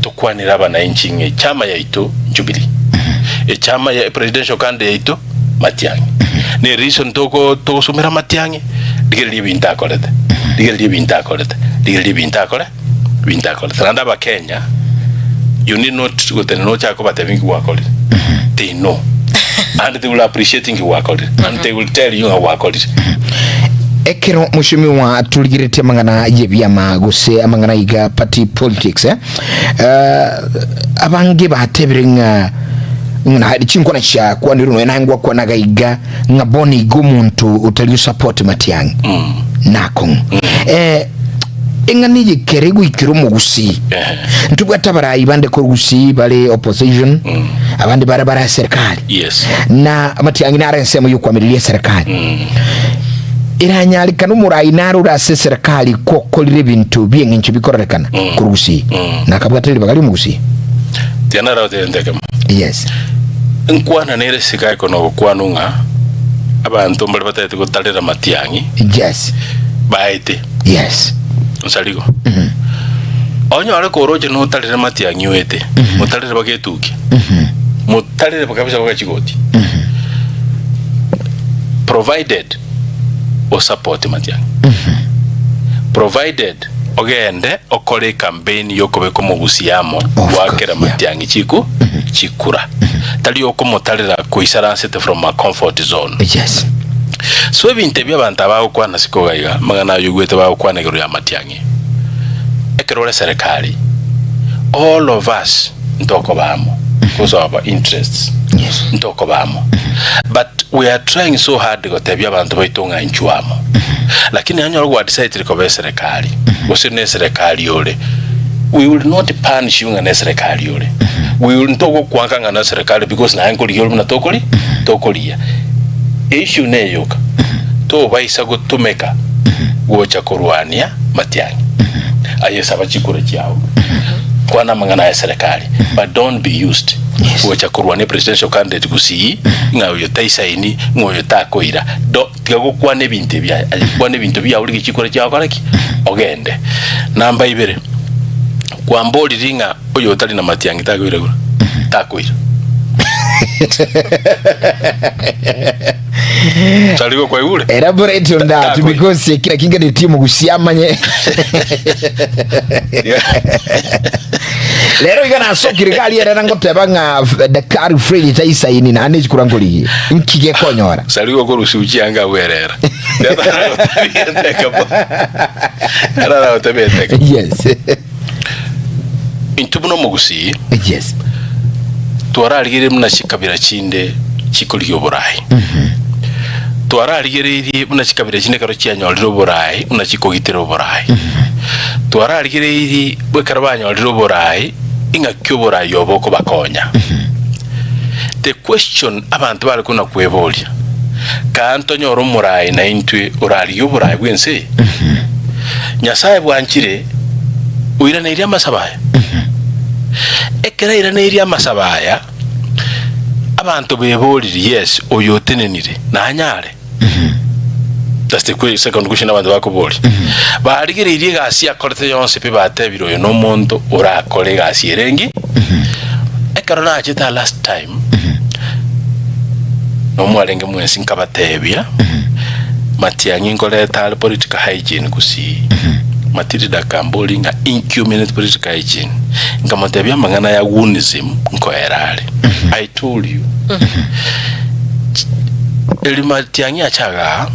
tokwanere abananchi ng'a echama yaito Jubilee, echama ya presidential candidate yaito Matiang'i. Ne reason toko togosumera Matiang'i, rigereria ebinto akorete, rigereria ebinto akorete, rigereria ebinto akore, ebinto akorete. Naende abakenya, you need not gotenena ochake kobatebia inki gwakorire, they know and they will appreciate inki gwakorire and they will tell you ng'a gwakorire. Ekero mheshimiwa torigeretie amang'ana y'ebiama gose amang'ana iga party politics eh, eh, abange batebire ng'a ng'a chinkwana chiakwanirwe nonya naye ngwakwanaga iga ng'a bono iga omonto otari support Matiang'i nakong'u eh, eng'ana eye kere goikera omogusii Ehe. ntobwate abarai bande korwa gusii bare opposition abande bare bare serikali Yes. na Matiang'i nare ensemo yokwamireria eserikali eranyarikana omorai nare ore ase eserikali kokorire ebinto bi'eng'encho bikororekana korwa gusii nakabwate ribaga ri'omogusii Tiga naragotebi egento ekemo. yes Nkwana nere isiko aye kono ogokwanwa ng'a abanto mbare batagete gotarera Matiang'i yes baete yes nsarigo. Onyore koroche notarere Matiang'i oete, motarere bagetukia, motarere kabisa baka chigoti. Provided o support Matiang'i. Provided ogende okore ecampaign yokobeka omogusi amo Of course, gwakera yeah. Matiang'i chiku chikura. Tari okomotarera koisaransete from a comfort zone. Yes. So ebinto ebi abanto aba bagokwana siko iga iga, amang'ana ayio oigwete bagokwana igoro ya Matiang'i. Ekero ore serikali, all of us ntokoba amo because of our interests. Yes. Ntokoba amo. But we are trying so hard gotebia abanto baito ng'a inchuo amo. Lakini onyore gwa decidire koba eserekari, gose ne eserekari ore, we will not punish you ng'a ne eserekari ore. We will ntogokwanka ng'a ne eserekari because naye nkorigia ore buna tokori tokoria. Issue neyoka, tobaisa gotumeka gocha korwania Matiang'i. Aye saba chikura chiao, kwana amang'ana aya eserekari, but don't be used Yes. gocha korwania presidential candidate gusii ng'a oyo taisaini ng'a oyo takoira. Do, tiga gokwana ebinto ebi aye, aye kwana ebinto biao rigia chikura chiao kore ki? Ogende. Namba ibere, kwamboriri ng'a oyo otari na Matiang'i takoira kura? Takoira. Tari gokwaigure? Elaborate on that Takoira. because kila kinganetie omogusi amanye Rero iga nasokire gari erera ngoteba ng'a f- Daktari Fred taisaini naende chikura nkorigi nki gekonyora Sari gokorusia chianga abwerera. Araragotebia yes Intwe buna omogusii yes twararigereire buna chikabira chinde chikorigia oborai. Twararigereirie buna chikabira chinde ekero chianyorire oborai buna chikogitera oborai. Twararigereirie Ekero banyorire oboraai, ing'aki oboraai obo bokobakonya? The question abanto bare kona kweboria, kaa ntonyore omoraai naintwe orarigie oboraai bw'ense eye? Nyasae bwanchire oiraneirie amasabo aya? Ekero airaneirie amasabo aya, abanto beboririe, yes, oyo otenenire nanyare? That's the que- second question abanto bakoboria. Barigereirie egasi akorete yonsi pi batebire oyo nomonto orakore egasi ere engi. Ekero nachete aa last time, nomwarenge mwensi nkabatebia, Matiang'i nkoreta are political hygiene gusii. Matilda akambori ng'a inki omineti political hygiene? Nkamotebia amang'ana ya goonism nkoera are. I told you. Erio Matiang'i ache agaa,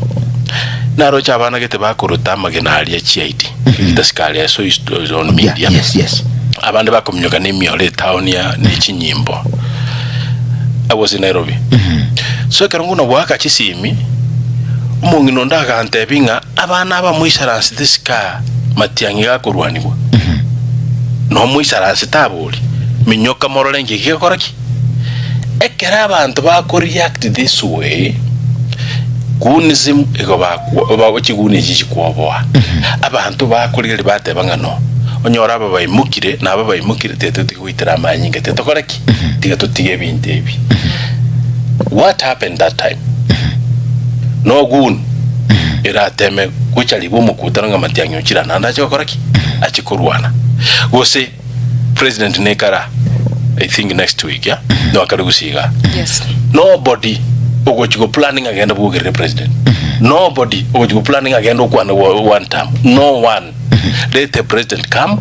naroche abana gete bakorota amagena aria chiaidi, Gitasikari I saw it on yeah, media. yes yes Abande bakominyoka nemioro etown ya ne chinyimbo. I was in Nairobi. So ekero nguna goaka chisimi, omong'ina onde agantebi ng'a abana aba moisaransete isiko Matiang'i gakorwanigwa. Nomoisaransete abori, minyoka morore nki gegokora ki? Ekero abanto bako react this way, goonism igo bakwo ba chiguni echi chikwoboa. Abanto bakorigereria bateba ng'a no, onyore aba baimokire na aba baimokire tiga totige goitera amanyinga tiga tokore ki? Tiga totige ebinto ebi. What happened that time? No goon erateme gochariwa omokutano ng'a Matiang'i ochire naende ache gokora ki? Ache korwana. Gose President nekara I think next week yeah? No akare gusiga. Yes. Nobody ogochi go plan ng'a genda bwogerere president. Nobody ogochi go plan ng'a genda okwane one term. No one. Let the president come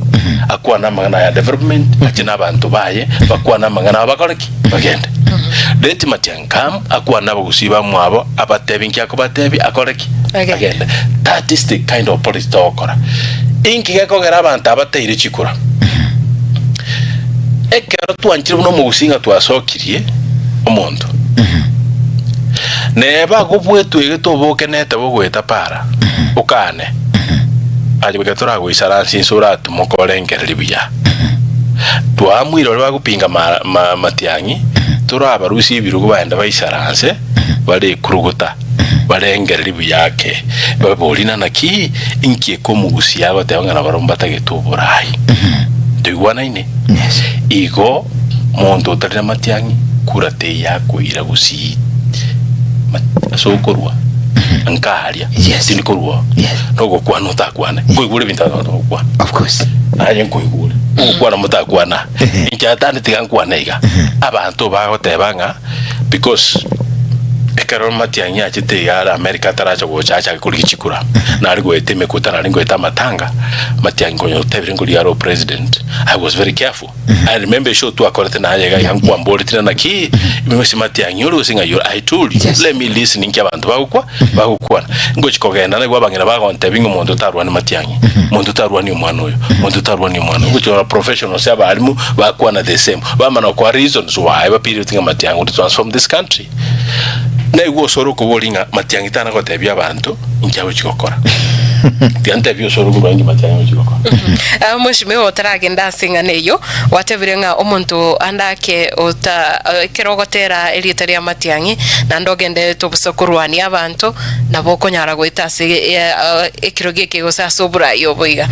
akwane amang'ana ya development ache na abanto baye bakwane amang'ana abo bakore ki? Bagende. Let Matiang'i come akwane abagusii bamwabo abatebi nki akobatebi akore ki? Agende. Agende. That is the kind of politics togokora. Inki gekogera abanto aba teire chikura? Ekero twanchire buna omogusii ng'a twasokirie omonto, neba agobwetwegete obokenete bogoeta para, okane, aye goika toragoisaransa inse oratimoke orengererie buya. Twaamwire baria bagopinga ma- ma- matiang'i, torabarusie ebirogo baende baisaranse, bare ekuruguta. Barengererie buya ake, baborie, Naki inki ekomogusia agoteba ng'a nabarabwo mbatagete oboraai? Toigwanaine? Igo monto otari namatiang'i kura teiyo akoira gusii ase okorua nkaria tindi korua oo nogokwana otakwane nkoigure ebinto abanto bagokwana naye nkoigure ogokwana motakwana inche atande tiga nkwane iga abanto bagoteba ng'a Because ekero Matiang'i achete iga are America ataracha gocha achake korigia chikura, nare goeta emekutano nare goeta amatanga, Matiang'i konya otebire nkorigia are opresident, I was very careful. I remember eshow twakorete naye iga iga nkwamboretie naki ime gose Matiang'i ore gose ng'ai ore, I told you Yes. let me listen inki abanto bagokwa bagokwana. Ngochi kogenda naigwa abang'ina bagontebia ng'a omonto tarwani Matiang'i, monto tarwani omwana oyo, monto tarwani omwana oyo. Ngochi korora professionals abalimu bakwana the same. Bamana gokoa reasons why bapireti ng'a Matiang'i would transform this country. Naigwe osore okoboria ng'a Matiang'i tana gotebia abanto inki agochi gokora. Tiga ntebie osore okorwa inki Matiang'i agochi gokora. Ah, Mheshimiwa otaragenda ase eng'ana eyio, gwatebire ng'a omonto ande ake ota ekero ogotera erieta ria Matiang'i naende ogendererete obosa korwania abanto, nabo okonyara goeta ase ekerogo eke gose ase oborai obo iga.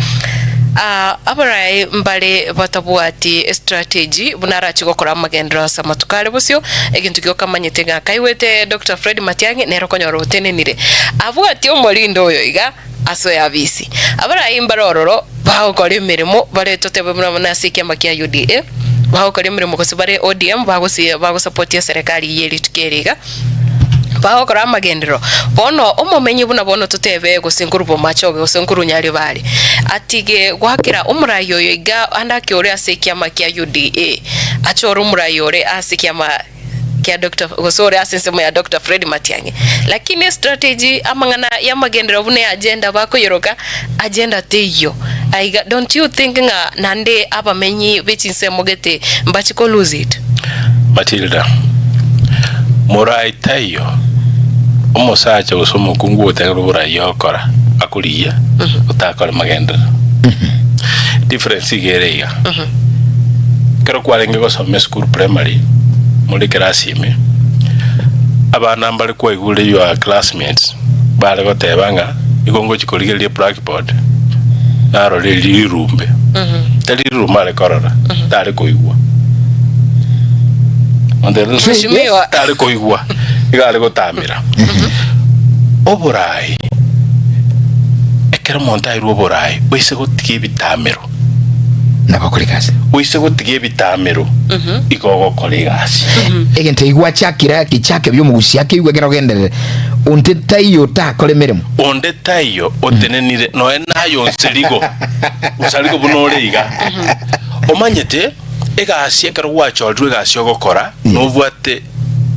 Abarai mbare batabwati estrategy buna arache gokora amagenderero ase amatuko are bosio, egento gioka amanyete ng'a kaigwete Doctor Fred Matiang'i nere okonyora otenenire abwati omorindo oyo iga asoe abisi. Abarai mbare ororo bagokora emeremo bare totebe buna bono ase ekiama kia UDA bagokora emeremo gose bare ODM bagosi bagosapotia eserekari ye rituko eri iga. Bagokora amagenderero. Bono omomenyi buna bono totebe gose nkorwa bomachoge gose nkorwa Nyaribari, atige goakera omorai oyo iga ande ake ore ase ekiama kia UDA, achore omorai ore ase ekiama kia Doctor gose ore ase ensemo ya Doctor Fred Matiang'i. Lakini estrategy amang'ana y'amagenderero buna eagenda bakoyeroka, agenda teiyo. Aiga don't you think ng'a naende abamenyi be chinsemo gete mbachi ko lose it? Matilda, Morai taiyo omosacha gose omokungu ogotengenera oborai ogokora akorigia otakore magenderero. Difference iga ere iga, ekero kwarenge gosoma esukuru primary more ekerasi ime, abana mbare kwaigure your classmates bare goteba ng'a igo ngochi korigereria eblackboard narore rirumbe. Tari rirumbe are korora, tare koigwa. Mheshimiwa. Tare koigwa, iga are gotamera. Oborai, ekero omonto airwe oborai, oise gotiga ebitamero. Nabo okore egasi. Oise gotiga ebitamero, igo ogokora egasi. Egento eki gwachakire gechake biomogusia keigwe ekero ogenderere, onde taiyo otakore emeremo. Onde taiyo otenenire nonya naye onserigo, onsarigo buna ore iga. Omanyete, egasi ekero gwachorirwe egasi ogokora, nobwate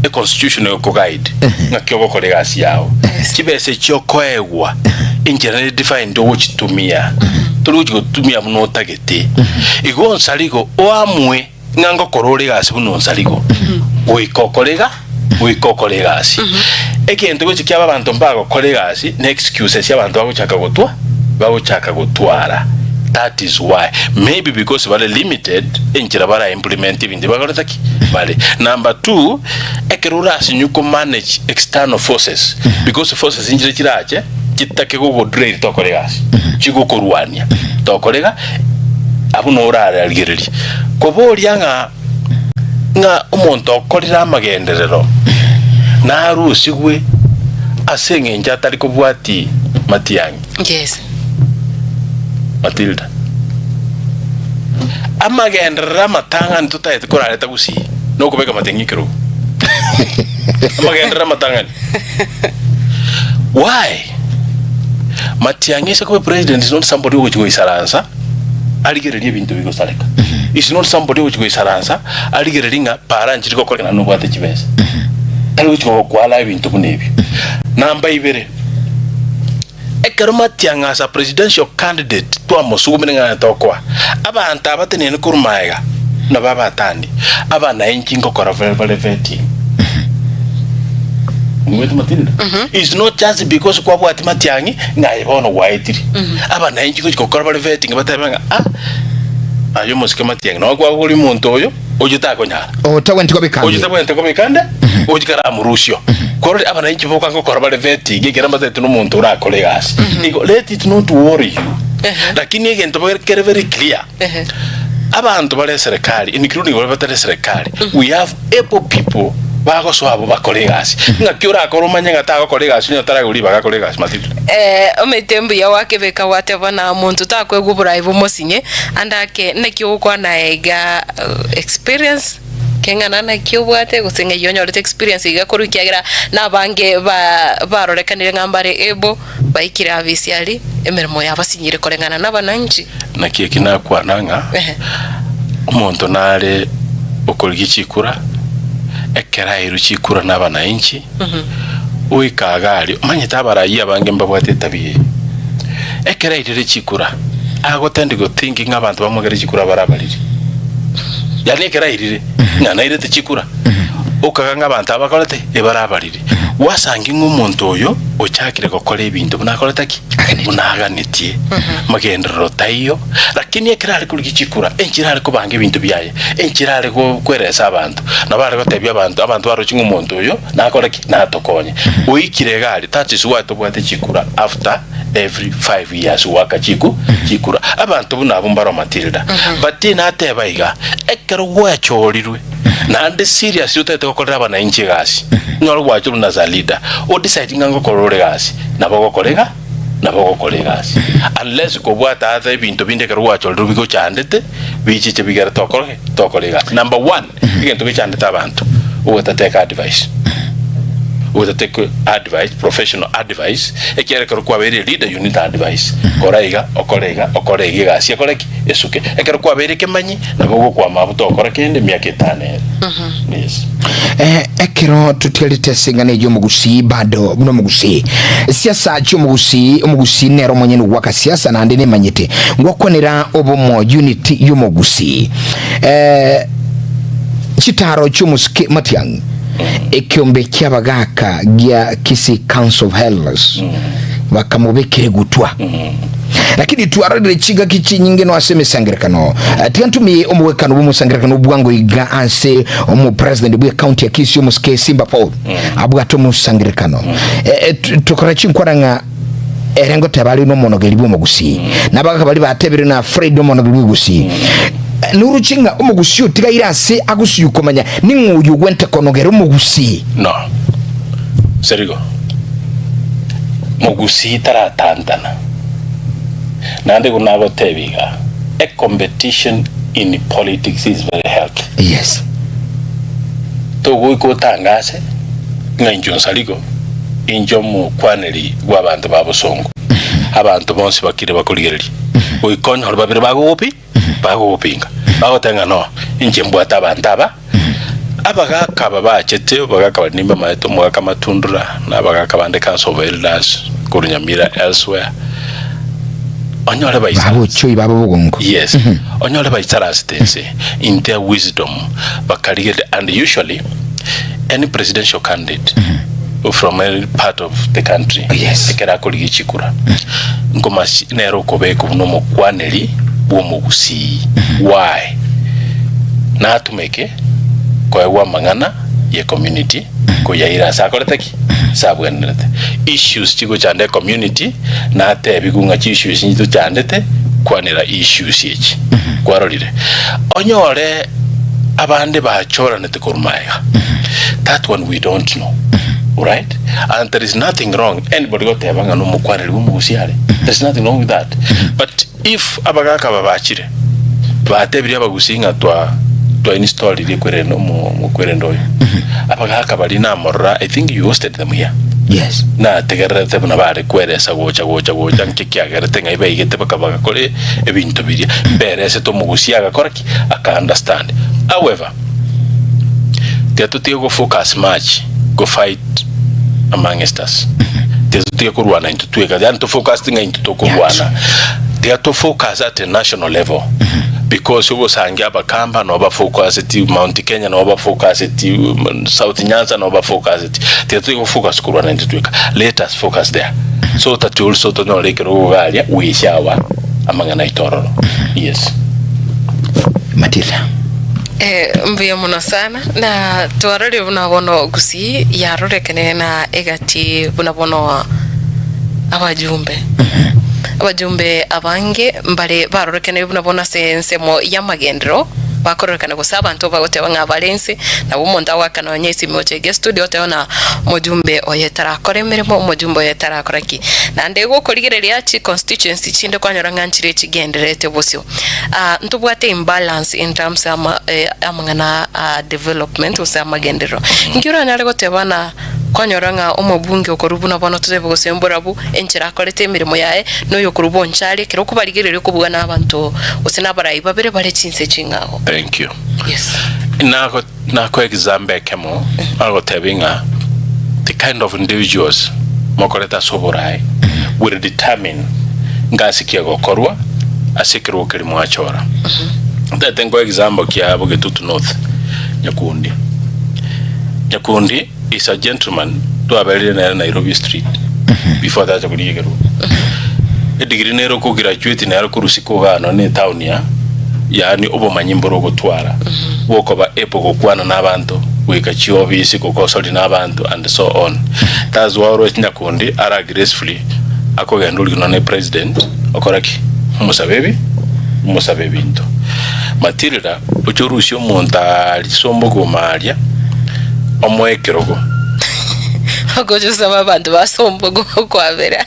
econstitution egokoguide ng'aki ogokora egasi yao. Chibesa echi okoegwa, enchera nere defined ogochitumia, tori gochi gotumia buna otagete. Igo onsarigo oamue ng'a ngokora ore egasi buna onsarigo, goika okore iga, goika okore egasi. Egento gochi kiaba abanto mbagokora egasi, ne excuses abanto bagochaka gotwa, bagochaka gotwara. That is why maybe because bare limited enchera bara implement ebinto bakorete ki? Bare. Number two, ekero orasinyu ko manage external forces because forces nchire chirache chitake gogodrain tokore egasi, chigokorwania tokore iga, abwo noo orararigererie. Koboria ng'a ng'a omonto okorire amagenderero narusigwe ase eng'encho atari kobwati matiang'i. Yes. Matilda. Amagenderero amatang'ani totagete korareta gusii nokobeka matiang'i ekerogo. Amagenderero amatang'ani. Why? Matiang'i ase koba president is not somebody ogochi goisaransa arigererie ebinto bigosareka. Is not somebody ogochi goisaransa arigererie ng'a para nchiri gokoreka naende nobwate chibesa. Tari gochi gokwala ebinto buna ebio. Namba ibere, Ekero Matiang'i as a presidential candidate twamosugumire ng'a tokoa abanto aba tenene korwa magega nabo abatandi abanainchi ngokora bare vetting. Omanyete Matilda? It's not just because kwabwati Matiang'i ng'a aye bono gwaetire. Abanainchi gochi gokora bare vetting batebe ng'a ah aye omosike Matiang'i nabo kwaboria omonto oyo Oyio takonyara. Otagwenereti kobeka Oyio tagwenereti kobeka ande, oyio karamorusia. Korende abananchi boka ngokora bare vetting ekero mbatagete nomonto orakore egasi. Igo let it not worry you. Lakini egento bare kere very clear, abanto bare eserekari including baria batari eserekari, we have able people bagosoa abwo bakore egasi. Ng'aki orakore omanye ng'a tagokora egasi onye otaragwa ribaga akore egasi Matilda? Omanyete mbuya gwakebeka gwateba na omonto takoegwa oborai bomosinye, ande ake naki ogokwana aye iga experience keng'ana naki obwate gose ng'ai onyorete experience iga korwa ekiagera na abange ba barorekanire ng'a mbare able baikire abisi aria emeremo yabasinyire koreng'ana na abananchi. Naki eki nakwana ng'a Ehe. omonto nare okorigia chikura, ekero airwe chikura na abananchi, Goika iga aria, omanyete abarayia abange mbabwate etabia eye. Ekero airire chikura, agotend go think ng'a abanto bamwegere chikura bare abariri. Yaani ekero airire, ng'a nairete chikura, okaga ng'a abanto aba bakorete ebare abariri. Gwasangi ng'a omonto oyo ochakire gokora ebinto buna akorete ki? Buna aganetie. Magenderero taiyo, lakini ekero are korigia chikura, enchera are kobanga ebinto biaye, enchera are go kweresa abanto, nabo are gotebia abanto, abanto baroche ng'a omonto oyo Nakore ki? Natokonye. Oikire iga aria, that is why tobwate chikura after every 5 years goaka chiku chikura. Abanto buna abwo mbaro Matilda. But nateba iga, ekero gwachorirwe naende seriously otagete gokorera abananchi egasi, onyore gwachorwa buna as a leader, o decide ng'a ngokora ore egasi, nabo ogokora iga, nabo ogokora egasi. Unless kobwate ata ebinto binde ekero gwachorirwe bigochandete, bichiche bigere tokore ki? Tokora egasi. Number one. Egento gechandete abanto, ogotateka advice, ogotateka advice, professional advice, ekiagera ekero kwabeire leader you need advice, kora iga, okore iga, okore iga egasi ekore ki? Esuke. Ekero kwabeire ekemanyi, nabo ogokwama abwo tokora kende emiaka etano ere. Yes. Eh, ekero totigarete ase eng'ana eyio omogusii bado buna omogusii siasa chi'omogusii omogusii nere omonyene ogwaka siasa naende nemanyete ngwakwanera obomo unity y'omogusii Eh, chitaro chi'omosike Matiang'i, ekiombe ki'abagaaka gia Kisii Council of Elders, bakamobekera egutwa. Lakini twarorire chingaki chinyinge no ase emesangerekano. Eh, tiga ntumie omogwekano bw'omosangerekano bwango iga ase omopresident bwe county ya Kisii omosike Simba Paul abwate omosangerekano. Eh, eh, tu- tokora chinkwana ng'a Ere ngoteba are nomonogeri bw'omogusii, na abagaka baria batebire na Fred omonogeri bw'egusii. Noruche ng'a omogusii otigaire ase agusii komanya ning'o oyio ogwente konogera omogusii. No. Serigo. Mogusii taratantana. Naende igo nagotebia iga, a competition in politics is very healthy. Yes. Togoika otangase ng'a inche Onsarigo Inche omokwaneri bw'abanto ba bosongo, abanto bonsi bakire bakorigereria, goika onyore babere bagogopi bagogopinga, bagoteba ng'a no, inche mbwate abanto aba. Abagaka aba bachete, abagaka baria nimbamaete, omogaka Matundura, na abagaka bande Council of Elders, korwa Nyamira elsewhere, onyore baisarase. Babochoi babo bogongo. Yes, onyore baisarasete inse in their wisdom, bakarigereria and usually any presidential candidate from any part of the country Yes. ekero akorigia chikura nkoma nere okobekwa buna omokwaneri. bw'omogusii. Why? Natumeke koegwa amang'ana ye community koyaira ase akorete ki? Ase abwenerete. Issues chigochanda ecommunity natebigwe ng'a chiissues inche tochandete kwanera issues echi. Kwarorire? Onyore abande bachoranete korwa magega. That one we don't know. Alright? And there is nothing wrong anybody goteba ng'a nomokwaneri bw'omogusii are. There is nothing wrong with that. But if abagaka aba bachire batebirie abagusii ng'a twa twa installire ekwerende omo omokwerende oyo, abagaka baria namorora I think you hosted them here. Yes. Nategererete buna bare kweresa gocha gocha gocha nki kiagerete ng'ai baigete baka bagakora ebinto biria. Mberesete omogusii agakora ki? Aka understand. However, Tiga totige go focus much go fight amongst us. Tiga totige korwana intwe tweka, yaani to focus ng'a intwe tokorwana. Tiga to focus at a national level because ogosangia abakamba nabo ba focuseti, Mount Kenya nabo ba focuseti, South Nyanza nabo ba focuseti. Tiga totige go focus korwana intwe tweka. Let us focus there so that also tonyore ekerogo iga aria we share amang'ana aito ororo. Yes. Matilda. Eh, mbuya mono sana na twarorire buna bono Gusii yarorekane na egati buna bono abajumbe abajumbe abange mbare barorekane buna bono ase ensemo y'amagenderero bakororekana gose abanto bagoteba ng'a bare inse nabo omonto agoaka nonye esimi gocha iga estudio oteba ng'a omojumbe oye tarakora emeremo omojumbe oye tarakora ki. Naende gokorigereria chiconstituency chinde kwanyora ng'a nchire chigendererete bosio. Ntobwate imbalance in terms ya amang'ana a development gose amagenderero. Inki oranyare goteba na kwanyora ng'a omobunge okorwa buna bono totebe gose mborabu enchera akorete emeremo yaye na oyokorwa bonchari ekero okobarigereria okobua na abanto gose na abarai babere bare chinse ching'ao. Thank you. Yes. Nako nakoa example ekemo agotebia ng'a the kind of individuals mokorete ase oboraai will determine ngasi ki egokorwa ase ekerogo keria mwachora. Ntagete nkoe example kia Bogetutu North, Nyakundi. Nyakundi is a gentleman twaberire nere Nairobi street before tacha korigia ekerogo. Edegree nere okograduate nere korwa isiko igaa nonye na etown ya yaani obomanyi mboro ogotwara bwokoba able gokwana na abanto goika chiofisi gokosori na abanto and so on. That's why oroche Nyakundi ara gracefully akogenda originwa ne president okora ki? Omosabe ebi omosabe ebinto. Matilda oche orusie omonto aaria sombogo aaria omoe ekerogo. Ogocha osaba abanto ba sombogo okwabera.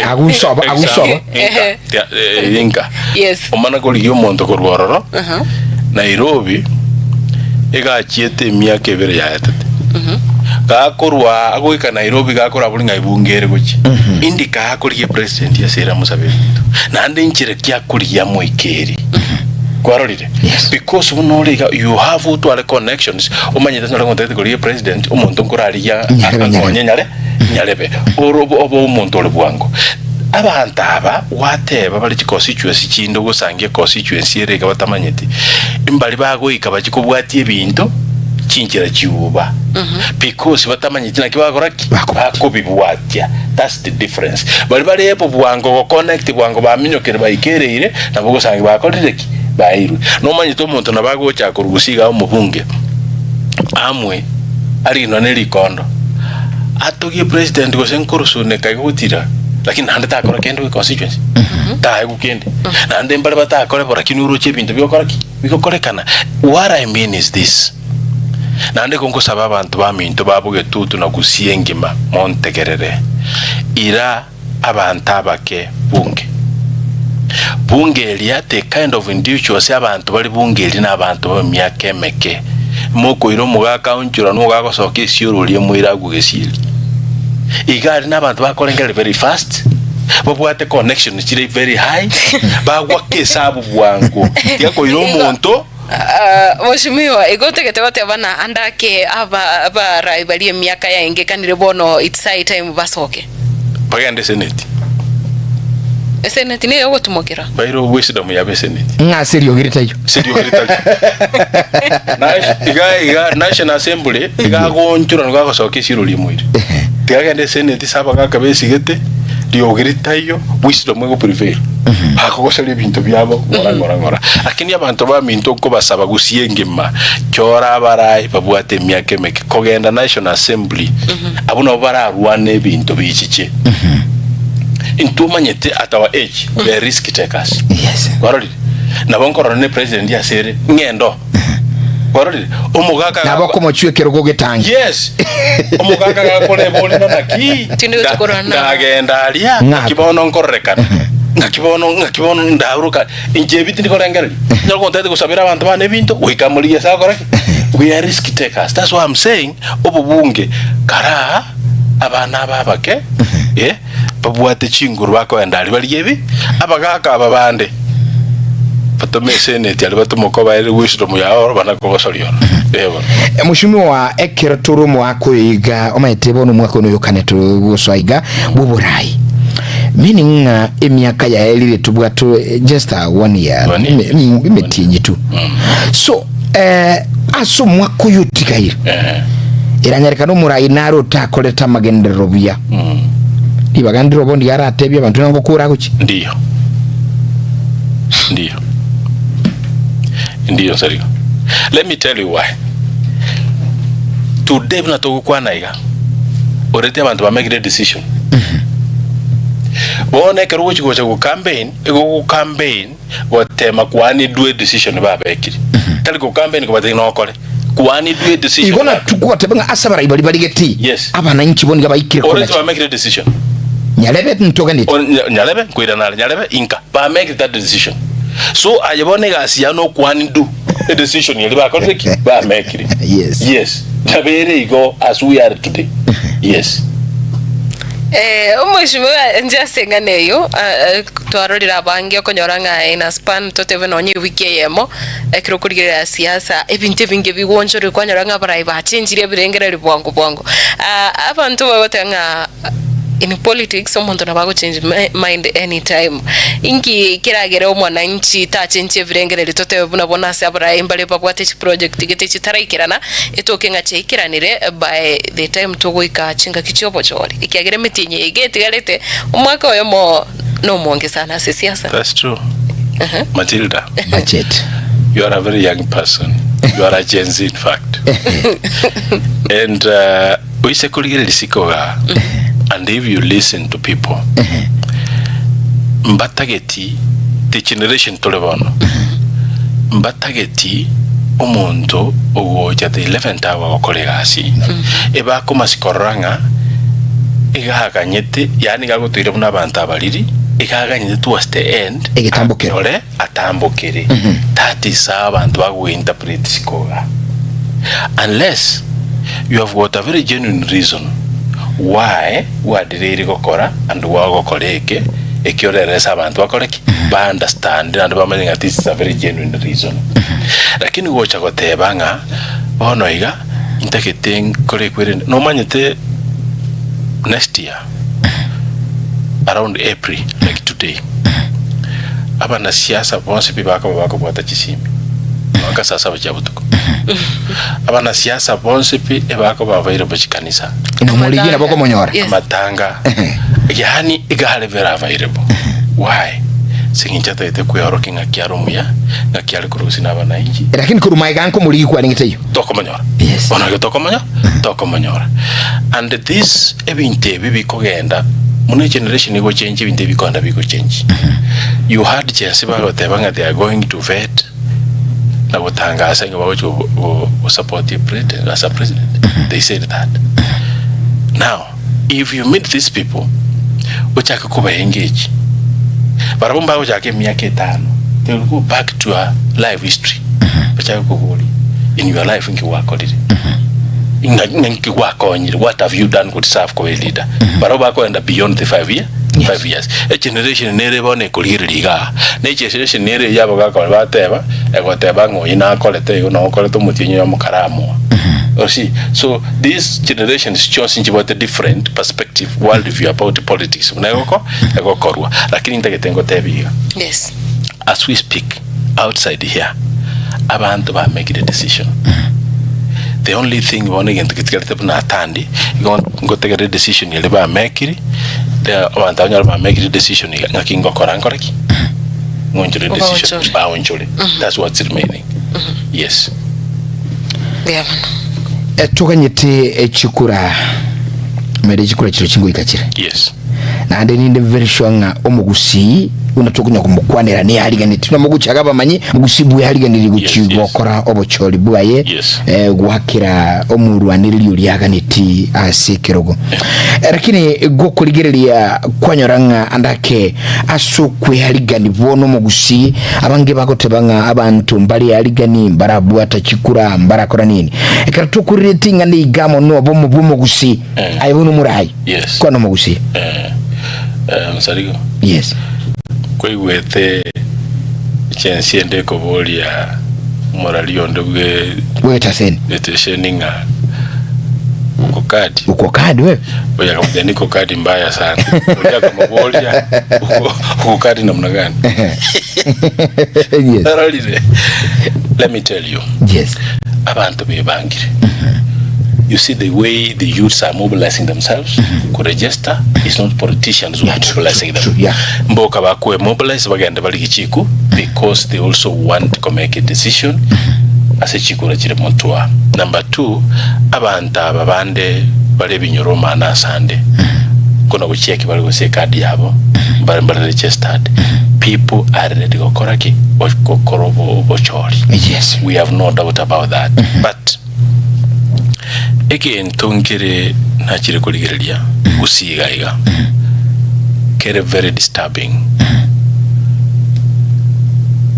Agusobo, agusobo. Inka, tia- eh, inka. Yes. Omana korigia omonto korwa ororo Nairobi egachiete emiaka ebere yaetete gakorwa agoika Nairobi gakora bori ng'ai bunge ere gochia indi kakorigia president ase ere amosabe ebinto naende nchera ki akorigia amoikeri kwarorire Yes. because buna ore iga you have otware connections omanyete nore ngotagete korigia president omonto nkorarigia Nyarebe, nyarebe. akonye nyare nyarebe ore obe obe omonto ore bwango abanto aba gwateba bare chiconstituency chinde ogosangia econstituency ere iga batamanyeti mbari bagoika bachie kobwatia ebinto chinchera chiuba because batamanyeti naki bagokora ki Bakobwatia. bakobibwatia that's the difference baria bare able bwango goconnect bwango baminyokire baikereire nabo ogosangia bakorire ki baeirwe nomanyete omonto nabo agocha korwa gose iga omobunge amwe arinwa ne rikondo atogie president gose nkorusuneka iga gotira lakini naende takora kende gwe constituency taegwa kende naende mbare batakore bo lakini oroche ebinto bigokora ki bigokorekana what I mean is this naende igo nkosaba abanto baminto ba Bogetutu na Gusii engima montegerere ira abanto abake bunge. Bunge eria the kind of individuals abanto bare bunge eria na abanto b'emiaka emeke. Mokoira omogaka aonchorwa nigo gagosoka esiorori emoire agwo gesieri. Iga aria na abanto bakorengereria very fast, babwate connection chire very high, bagwaka esabu bwango. Tiga koira omonto. Ah, Mheshimiwa, igo otagete goteba na ande ake aba abarai baria emiaka yaengekanire bono it's high time basoke. Bagende eseneti. Eseneti niyo ogotumokera. Baire wisdom yabo eseneti. Ng'a ase eriogi ritaiyo. Ase eriogi ritari. Na- iga iga National Assembly iga agoonchora nigo agosoka esiro rimoire. Tiga agende eseneti ase abagaka besigete, riogi ritaiyo, wisdom ego prevail. Bakogoseria ebinto biabo ng'ora ng'ora ng'ora. Lakini abanto baminto nkobasaba gusii engima, chora abarai babwate emiaka emeke kogenda National Assembly, abwo nabo bararwane ebinto bichiche. Intwe omanyete at our age we are risk takers. Yes. Kwarorire? Nabo nkorora ne president ase ere ng'endo. Kwarorire? Omogaka Nabo okomochua ekerogo getangi. Yes. Omogaka gakoreba ore na naki? Tindi gochia korwana nabo. Ndagenda aria, Ng'ako. ng'aki bono nkororekana. Ng'aki bono, ng'aki bono ndauruka. Inche ebi tindi korengereria. Nyore gontagete gosabera abanto bane ebinto, goika morigie ase agokora ki? We are risk takers. That's why I'm saying, obobunge, karaa abana aba abake, eh, babwate chinguru bakoenda aria barigie ebi, abagaka aba bande, batome eseneti aria batome okobaereria wisdom yao oro bana kogosoria oro. Eh bono. Mheshimiwa ekero tore omwaka oyo iga omanyete bono omwaka oyo noyokane togosoa iga bw'oborai meaning ng'a emiaka yaerire tobwate just a one year One year. emetienyi tu so eh, ase omwaka oyo otigaire Eh. eranyarekana omorai nare otakorete amagenderero buya Ribaga ndire obondi aratebie abanto ng'a ngokura agochia. Ndiyo. Ndiyo. Ndiyo Nsarigo. Let me tell you why. Today buna togokwana iga, already abanto bamekire decision. Bono ekero ogochi gocha go campaign, igo ogo campaign gotema kwanidwe decision babekire. Tari go campaign kobatebia nokore. Kwanidwe decision. Igo natugoteba ng'a ase abarai baria barigeti Yes. abananchi bo nigo baikire Already konacha. bamekire decision. Nyarebe ntoganeti. O- nya- Nyarebe nkoirana are nyarebe inka bamekire that decision. So aye bono egasi yao nokwanidwe edecision eria bakorire ki? Bamekire. Yes. Yes. Nabere igo as we are today. Yes. Eh, omweshimiwa inche ase eng'ana eyio, ah, eh, twarorire abange okonyora ng'a in a span totebe nonye ewiki eyemo, ekero okorigereria siasa, ebinto ebinge bigwonchorire kwanyora ng'a abarai bachenchirie ebirengererio bwango bwango. Ah, abanto bagoteba ng'a in politics omonto nabo agochange mind anytime. Inki keragere omwananchi tachenchie ebirengererio totebe buna bono ase abarai mbare babwate chiproject gete chitaraikerana, etoke ng'a chiaikeranire by the time togoika chingaki chiobochori, ekiagera emetienyi eye iga etigarete omwaka oyomo nomonge sana ase siasa. That's true. Matilda, Budget. you are a very young person. You are a Gen Z in fact. And uh, oise korigereria isiko igaa, and if you listen to people, mbatageti the generation tore bono, mbatageti omonto ogocha the eleventh hour gokora egasi, ebakomasi korora ng'a iga aganyete, yaani iga agotoire buna abanto abariri, iga aganyete towards the end, Egetambokero. anyore atambokere. That is how abanto bagointerpret isiko igaa. Unless you have got a very genuine reason why gwadireire gokora and why ogokora eke, eki orerese abanto bakore ki? Ba understand naende bamanye ng'a this is a very genuine reason. Lakini gocha goteba ng'a bono iga ntagete nkore ekwerende, nomanyete next year around April like today, abanasiasa bonsi pi bakoba bakobwata chisimi mpaka saa saba chia botuko. Abanasiasa bonsi pi ebakoba available chikanisa, Nomorigi nabo okomonyora. Yes. amatanga, yaani iga are very available. Why? Ase eng'encho atagete kweorokia ng'aki are omuya, ng'aki are korwa na abanainchi, Lakini korwa magega nkomorigi kwarenge taiyo. tokomonyora. Yes. Bono igo tokomonya tokomonyora. And this ebinto ebi bikogenda buna egeneration egochange ebinto ebi bikogenda bigochange. You heard Gen Z bagoteba ng'a they are going to vet na gotangasa ng'a bagochi go- go- go support president as a president. They said that. Now, if you meet these people, ochake koba engage, barabwo mbagochaka emiaka etano, they will go back to your life history. Bachake koboria, in your life nki gwakorire? Ng'a ng'a nki gwakonyire? What have you done to serve koba eleader? Barabwo bakoenda beyond the five year, five years. Egeneration nere bono ekorigereria igaa, na egeneration nere eyio abagaka baria bateba, egoteba ng'a oyio nakorete igo na okorete omotienyi oyomo karamoa. You see, so these generations chionsi nchibwate different perspective, world view about politics buna egoko egokorwa. Lakini ntagete ngotebie iga, Yes. as we speak outside here, abanto bamekire decision. The only thing bono egento getigarete buna atandi, igo ngotegerera edecision eria bamekiri, the abanto abanyare bamekire edecision iga ng'aki ngokora nkore ki? Ng'onchore edecision, Obaonchore. baonchore, that's what's remaining, yes. Mbuya mono. Toganyete chikura mere chikura chiro chingoika chire. Yes. Naende ninde very sure ng'a omogusii buna tokonya komokwanera neyariganetie buna mogochaka abamanyi omogusii bweyariganirie gochi Yes, yes. gokora obochori bwaye Yes. eh, gwakera omorwanereri oria aganetie ase ekerogo Eh, lakini gokorigereria kwanyora ng'a andake ase okweyarigani bono omogusii abange bagoteba ng'a abanto mbareyarigani mbarabwata chikura mbarakora nini ekero tokorireti ng'a niga amo nobomo bw'omogusii Eh. aye bono omorai Yes. Kwana omogusii. Eh, eh, Msarigo. Yes. Kwaigwete chensi ende ekoboria omorari onde bwe Bw'etaseni. etesheni ng'a uko kadi Uko kadi wewe. oyo akamotebia niko kadi mbaya sana oria akamoboria uko, uko kadi namna gani Yes. Narorire let me tell you Yes. Abanto bebangire. You see the way the youths are mobilizing themselves ku register is not politicians who Yeah, are true, mobilizing true, them. true, yeah. Mboka bakwe mobilize bagende bari gichiku because they also want to make a decision ase chikura chire motwa. Number two, abanto aba bande bare ebinyoro omana asande kona gochieki bare gose ekadi yabo mbare mbare registered. People are ready gokora ki? Gokora obochori. Yes. We have no doubt about that. But egento nkere nachire korigereria gusii iga iga kere very disturbing.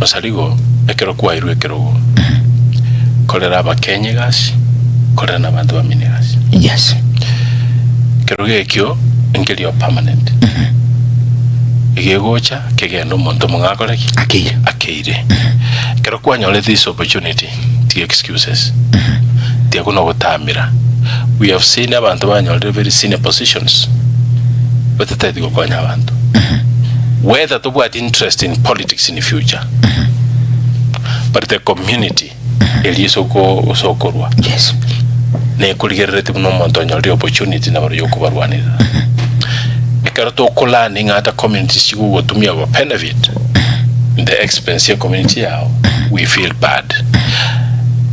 Osarigo ekero kwairwe ekerogo korera abakenya egasi korera na abanto bamino egasi. Yes. Ekerogo ekio nkerio permanent. Egegocha kegende omonto omong'ao akore ki? Akeire. Akeire. Ekero kwanyorete this opportunity, tiga excuses, tiga buna ogotamera. We have seen abanto banyorire very senior positions, batatageti gokonya abanto. Whether tobwati interest in politics in future, but the community eria ase ase okorwa Yes. nekorigereretie buna omonto onyorire opportunity nabo yokobarwanera. Ekero tokolearn ng'a ata communities chigogotumia go benefit in the expense ye community yao, we feel bad.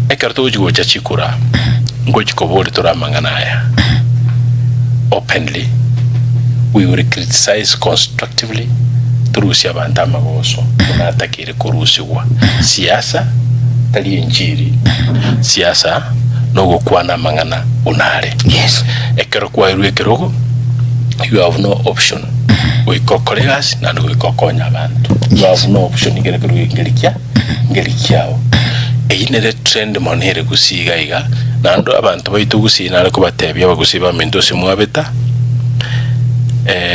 Ekero togochi gocha chikura, ngochi koboria tore amang'ana aya openly, we will criticize constructively, torusie abanto amagoso buna atakeire korusigwa. Siasa tari enchiri, siasa nogokwana amang'ana buna are. Yes. Ekero kwairwe ekerogo, you have no option goika okore egasi naende goika okonye abanto. You have no option kere ekerogo eke nkeri kia nkeri kiao. Eyio nere trend mono ere gusii iga iga, naende abanto baito gusii nare kobatebia abagusii baminto ase mwabeta,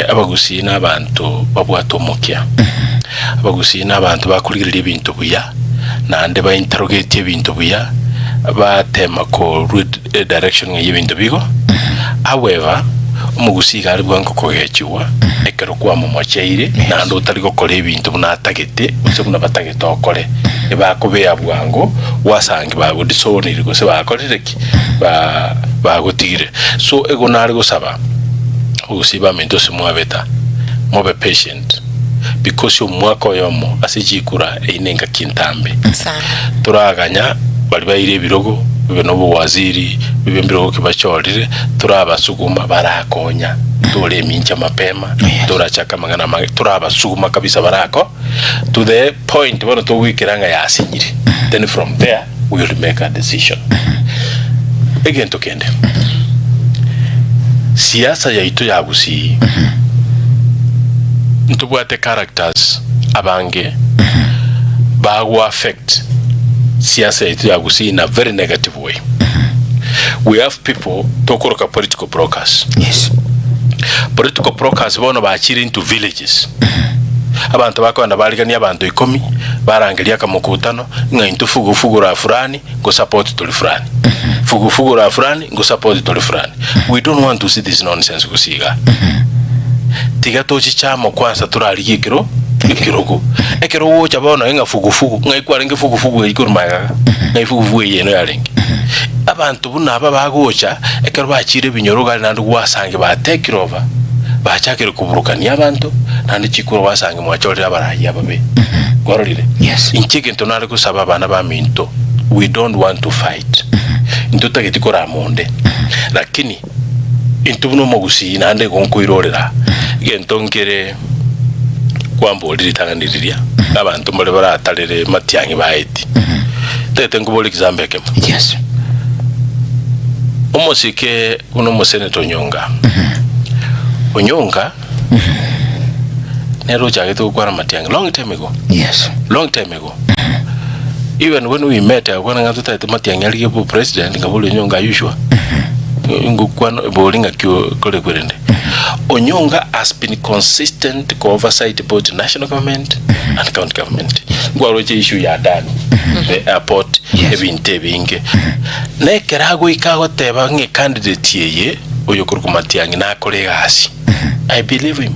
abagusii na abanto babwate omokia. Abagusii nabanto bakorigereria ebinto buya, naende bainterrogatie ebinto buya, batema korwa edirection ng'a y'ebinto bigo. However, omogusii iga are bwango kogechigwa ekero kwamomocheire naende otari gokora ebinto buna atagete gose buna batagete okore. Ebakobea bwango gwasangi bagodisownirie gose bakorire ki? Ba bagotigire. So igo nare gosaba abagusii baminto ase mwabeta, mobe patient. Because omwaka oyomo ase chikura eyio nengaki entambe. Sana. Toraganya baria baire ebirogo bibe nobowaziri bibe mbirogo ki bachorire torabasuguma barakonya tore emincha mapema Yes. torachaka amang'ana amange torabasuguma kabisa barako to the point bono togoikera ng'a yasinyire then from there we will make a decision. Egento kende siasa yaito ya Gusii ntobwate characters abange bago affect siasa yaito ya Gusii in a very negative way. We have people tokoroka political brokers. Yes. Political brokers bono bachire into villages. Abanto bakogenda barigania abanto ikomi barangeria akamokutano ng'a intwe fugufugu ra fulani ngosupport tori fulani, fugufugu ra fulani ngosupport tori fulani. We don't want to see this nonsense gose igaa. Tiga tochiche amo kwanza torarigie ekero ekerogo. Ekero ogocha bono ng'a fugufugu, ng'ai kwarenge fugufugu eyio korwa magega, ng'ai fugufugu eyio eno yarenge. Abanto buna aba bagocha, ekero bachiire ebinyoro gari naende gwasange batekire over, bachakire koburukania abanto, naende chikura gwasange mwachorire abarai ababe. Kwarorire? Yes. Inche egento nare gosaba abana baminto, we don't want to fight. Intotageti korama onde. Lakini intwe buna omogusii naende igo nkoirorera, egento nkere kwamborire ritang'ani riria, abanto mbare baratarere matiang'i baeti. Ntagete nkobore example ekemo. Yes. Omosike buna omoseneta Onyonga. Onyonga nere ochagete gokwana matiang'i long time ago. Yes. Long time ago. Even when we met agakwana ng'a totagete matiang'i arigie bo president nkaboria Onyonga are you sure? Ngokwana bori ng'aki kore kwerende. Onyonga has been consistent ko oversight both national government and county government. Nkwaroche issue ya Adani, the airport, Yes. ebinto ebinge. Na ekero agoika agoteba ng'a ecandidate eye oyo okorokwa Matiang'i nakore egasi. I believe him.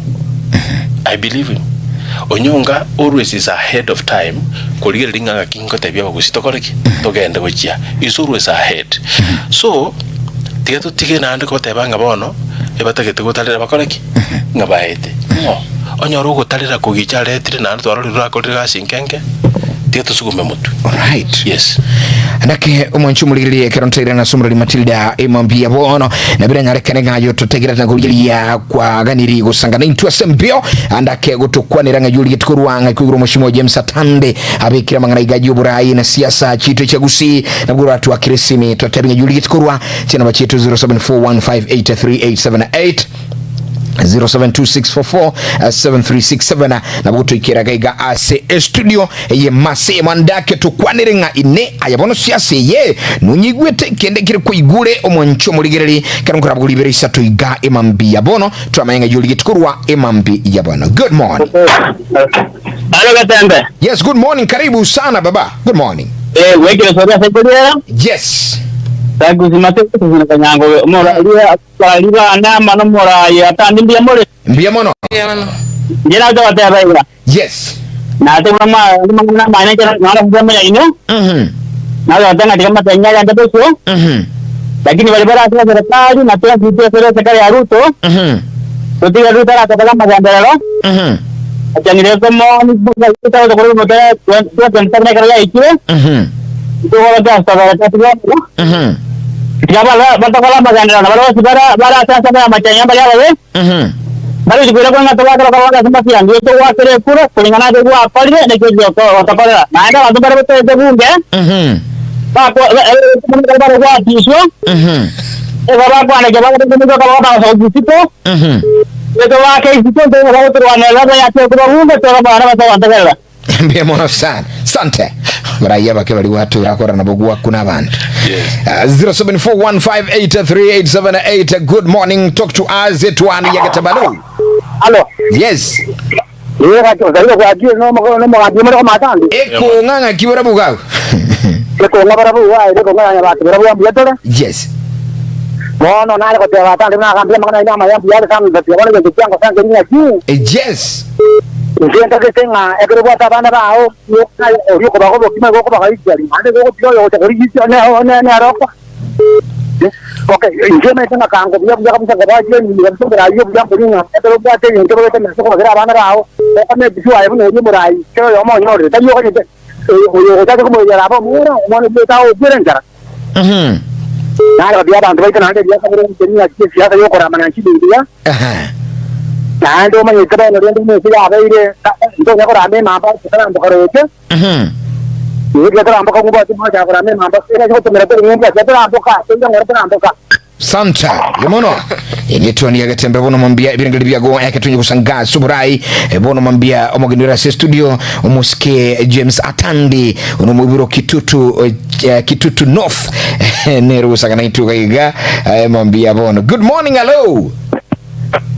I believe him. Onyonga always is ahead of time korigereria ng'a ng'aki ngotebia abagusii tokore ki? Togende gochia. Is always ahead. So, Tiga totige naende goteba ng'a bono ebatagete gotarera bakore ki? Ng'a baete. Ng'o? Onyore ogotarera kogicha aretire naende twarorire orakorire gasi nke nke, tiga tosugume motwe. Alright. Yes. Nake omwanchi omorigereria ekero ntairana ase omorori Matilda emambia bono nabiranyare ng'a ayo totegerete na korigereria kwaganiri gosangana intwe ase mbio andake gotokwanera ng'a yorigetie korwa ng'a koigura omoshimo James Atande abekire amang'ana iga y'oborai na siasa chiito chia Gusii Nabwo oratwakere esimi totebi ng'a yorigetie korwa chinamba chiaito 0741583878 0726447367 nabo gotoikera gaiga ase estudio eye mase mwandake tokwanere ng'a ine aya bono siasa eye nonyigwete kende kere koigure omwancho omorigereri kero nkorabwo ribere isato iga emambi ya bono twamanya ng'a yorigetie korwa emambi ya bono. Good morning. Halo Gatembe. Yes, good morning. Karibu sana baba. Good morning. Eh, gwekire sori ase koriera. Yes. Tagusima te kusina kanyango moraria bari bana mano moraye atandi mbuya more. Mbuya mono. Mbuya mono. Njera togateba iga. Yes. Nate buna ma mang'ana mane kera nara mbuya yaino. Mhm. Nagota ng'a tiga matenya agende bosio. Mhm. Lakini bari bare ase eserekari na twesite ase eserekari ya Ruto. Mhm. Totiga Ruto aratokore amagenderero. Mhm. Achanire komoni tagota korwa omotere 2027 ekero yaikire. Mhm. Togoro twasabera tatiga. Mhm. Tiga bara batokora amagenderero na bare bonsi bara bare ase ase amachanya mbare ababe. Mhm. Bare rikwira kore ng'a togwakera korwa ase matiang'i togwakera ekura koreng'ana ase gwakorire na ekio gotokorera. Naende abanto mbare botoete bunge Mhm. bakwa ekero bare gwatiswa Mhm. igo bakwandekia bagotete bagosoka isiko Mhm. Nigo baake isiko ntoigo bagotorwanerera abayake korwa bunge toga abana batogontegerera. Mbuya mono sana. Sante. Baraia bake bari gwatura kora nabo gwakuna abanto. Yes. 0741583878 good morning talk to us etwani ya getabano. Alo. Yes. Ee gaki osaire gwakire nomogambi omore komatandi. Ekong'a ng'aki barabwo gago. Ekong'a barabwo iga ere ekong'a ya nyabanto barabwo mbuya tore. Yes. Bono nare goteba atande buna agambire amang'ana aino amaya mbuya are sana ntatiga bono egento kiangosa nkeri ng'aki. Yes. Inche ntagete ng'a ekero obwate abana bao, oria okobaga obokima igo okobaga equally, naende igo ogotiga oyo ogocha korigia nere okwa. Okay, inche omanyete ng'a kango buya buya kabisa nkoboa chienini kabisa oborai obuya mbori ng'a ekero obwate egento obegete mesa okobagera abana bao, okome ebisio aye buna oria omorai, kera oyomo onyorire, tari okonyete oyo ogochacha komoeria abe omworo, omwana oyio ogocha agokwera enchara. Nare gati y'abanto baito naende ebiasa bire inche ning'aki esiasa y'okoramana nchibe buya, naende omanyete bono rende buna ense yabeire, ntonya korama emamba totaramboka roche. Igo tiga toramboka ng'umbu ase mwachaka korama emamba, ere ase gotomera tore ng'umbu ase toramboka, toira ng'ora toramboka. Santa yomono egetwani getembe bono mambia ebirengeri biago eketonye gosanga suburai bono mambia omogeni ore ase studio omosike James Atandi ono moiburo Kitutu Kitutu North nere gosanga naitwe iga mambia bono. Good morning, hello.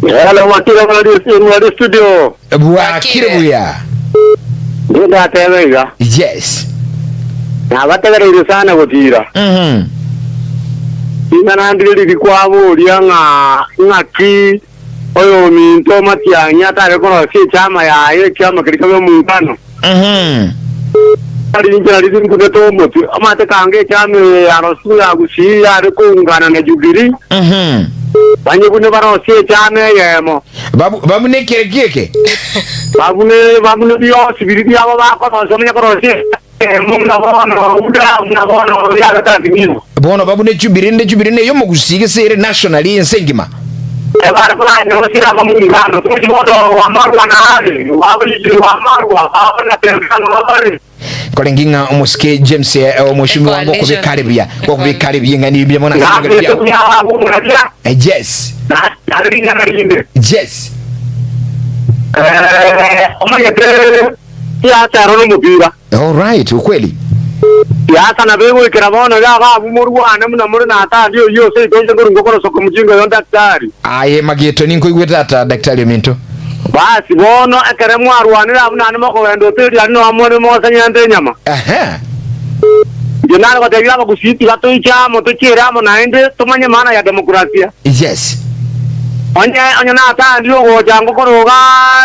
Hello, Wakire mwari studio. Bwakire buya. Ndiye ndateba iga. Yes. Nabategereire sana gotira. Ring'ana ndire riri kwaboria ng'a ng'aki oyominto Matiang'i atare korosia echama yaye ekiama keria kebe omongano. Nari inche nari ninkunete omotwe, omanyete kanga echama eye ya Rosimu ya Gusii yare koungana na Jubilee, banyebune barosie echama eyemo. Babu, babune ekereki eke. Babune, babune bionsi biria biabo bakorosia, bamanye korosia eyemo buna bono, buna, buna bono yagatantigigwa. Bono babune Jubilee nde Jubilee neye omogusii gese ere nationally ense engima. Ebare banyosie abamungano, tochi bono wamarwa naare, waborigire wamarwa, babonatererano babare. Korenge ng'a omosike James eh, omweshimiwa wange Ecoalition. okobeka are buya gokobeka are buya ng'a nibuya mono ase Nabete ebigori biao. buya abamura Eh, yes na nare ring'ana rinde. yes Eh, omanyete siasa ero nomopira. All right, ukweli. Siasa nabo egoikera bono iga abwo morwane buna more na Atandi oyio ase itoche nkorwa ngokorosoka omochinga oyo Daktari. Aye magieto ninkoigwe tata daktari ominto. Basi bono ekere mwarwanire abwo naende mokogenda hoteli aria noa more mosenyente enyama. Ehe. Inche nare gotebia abagusii tiga toiche amo tochiere amo naende tomanye maana ya demokrasia. Yes. Onye onye natandi ogocha ngokoroga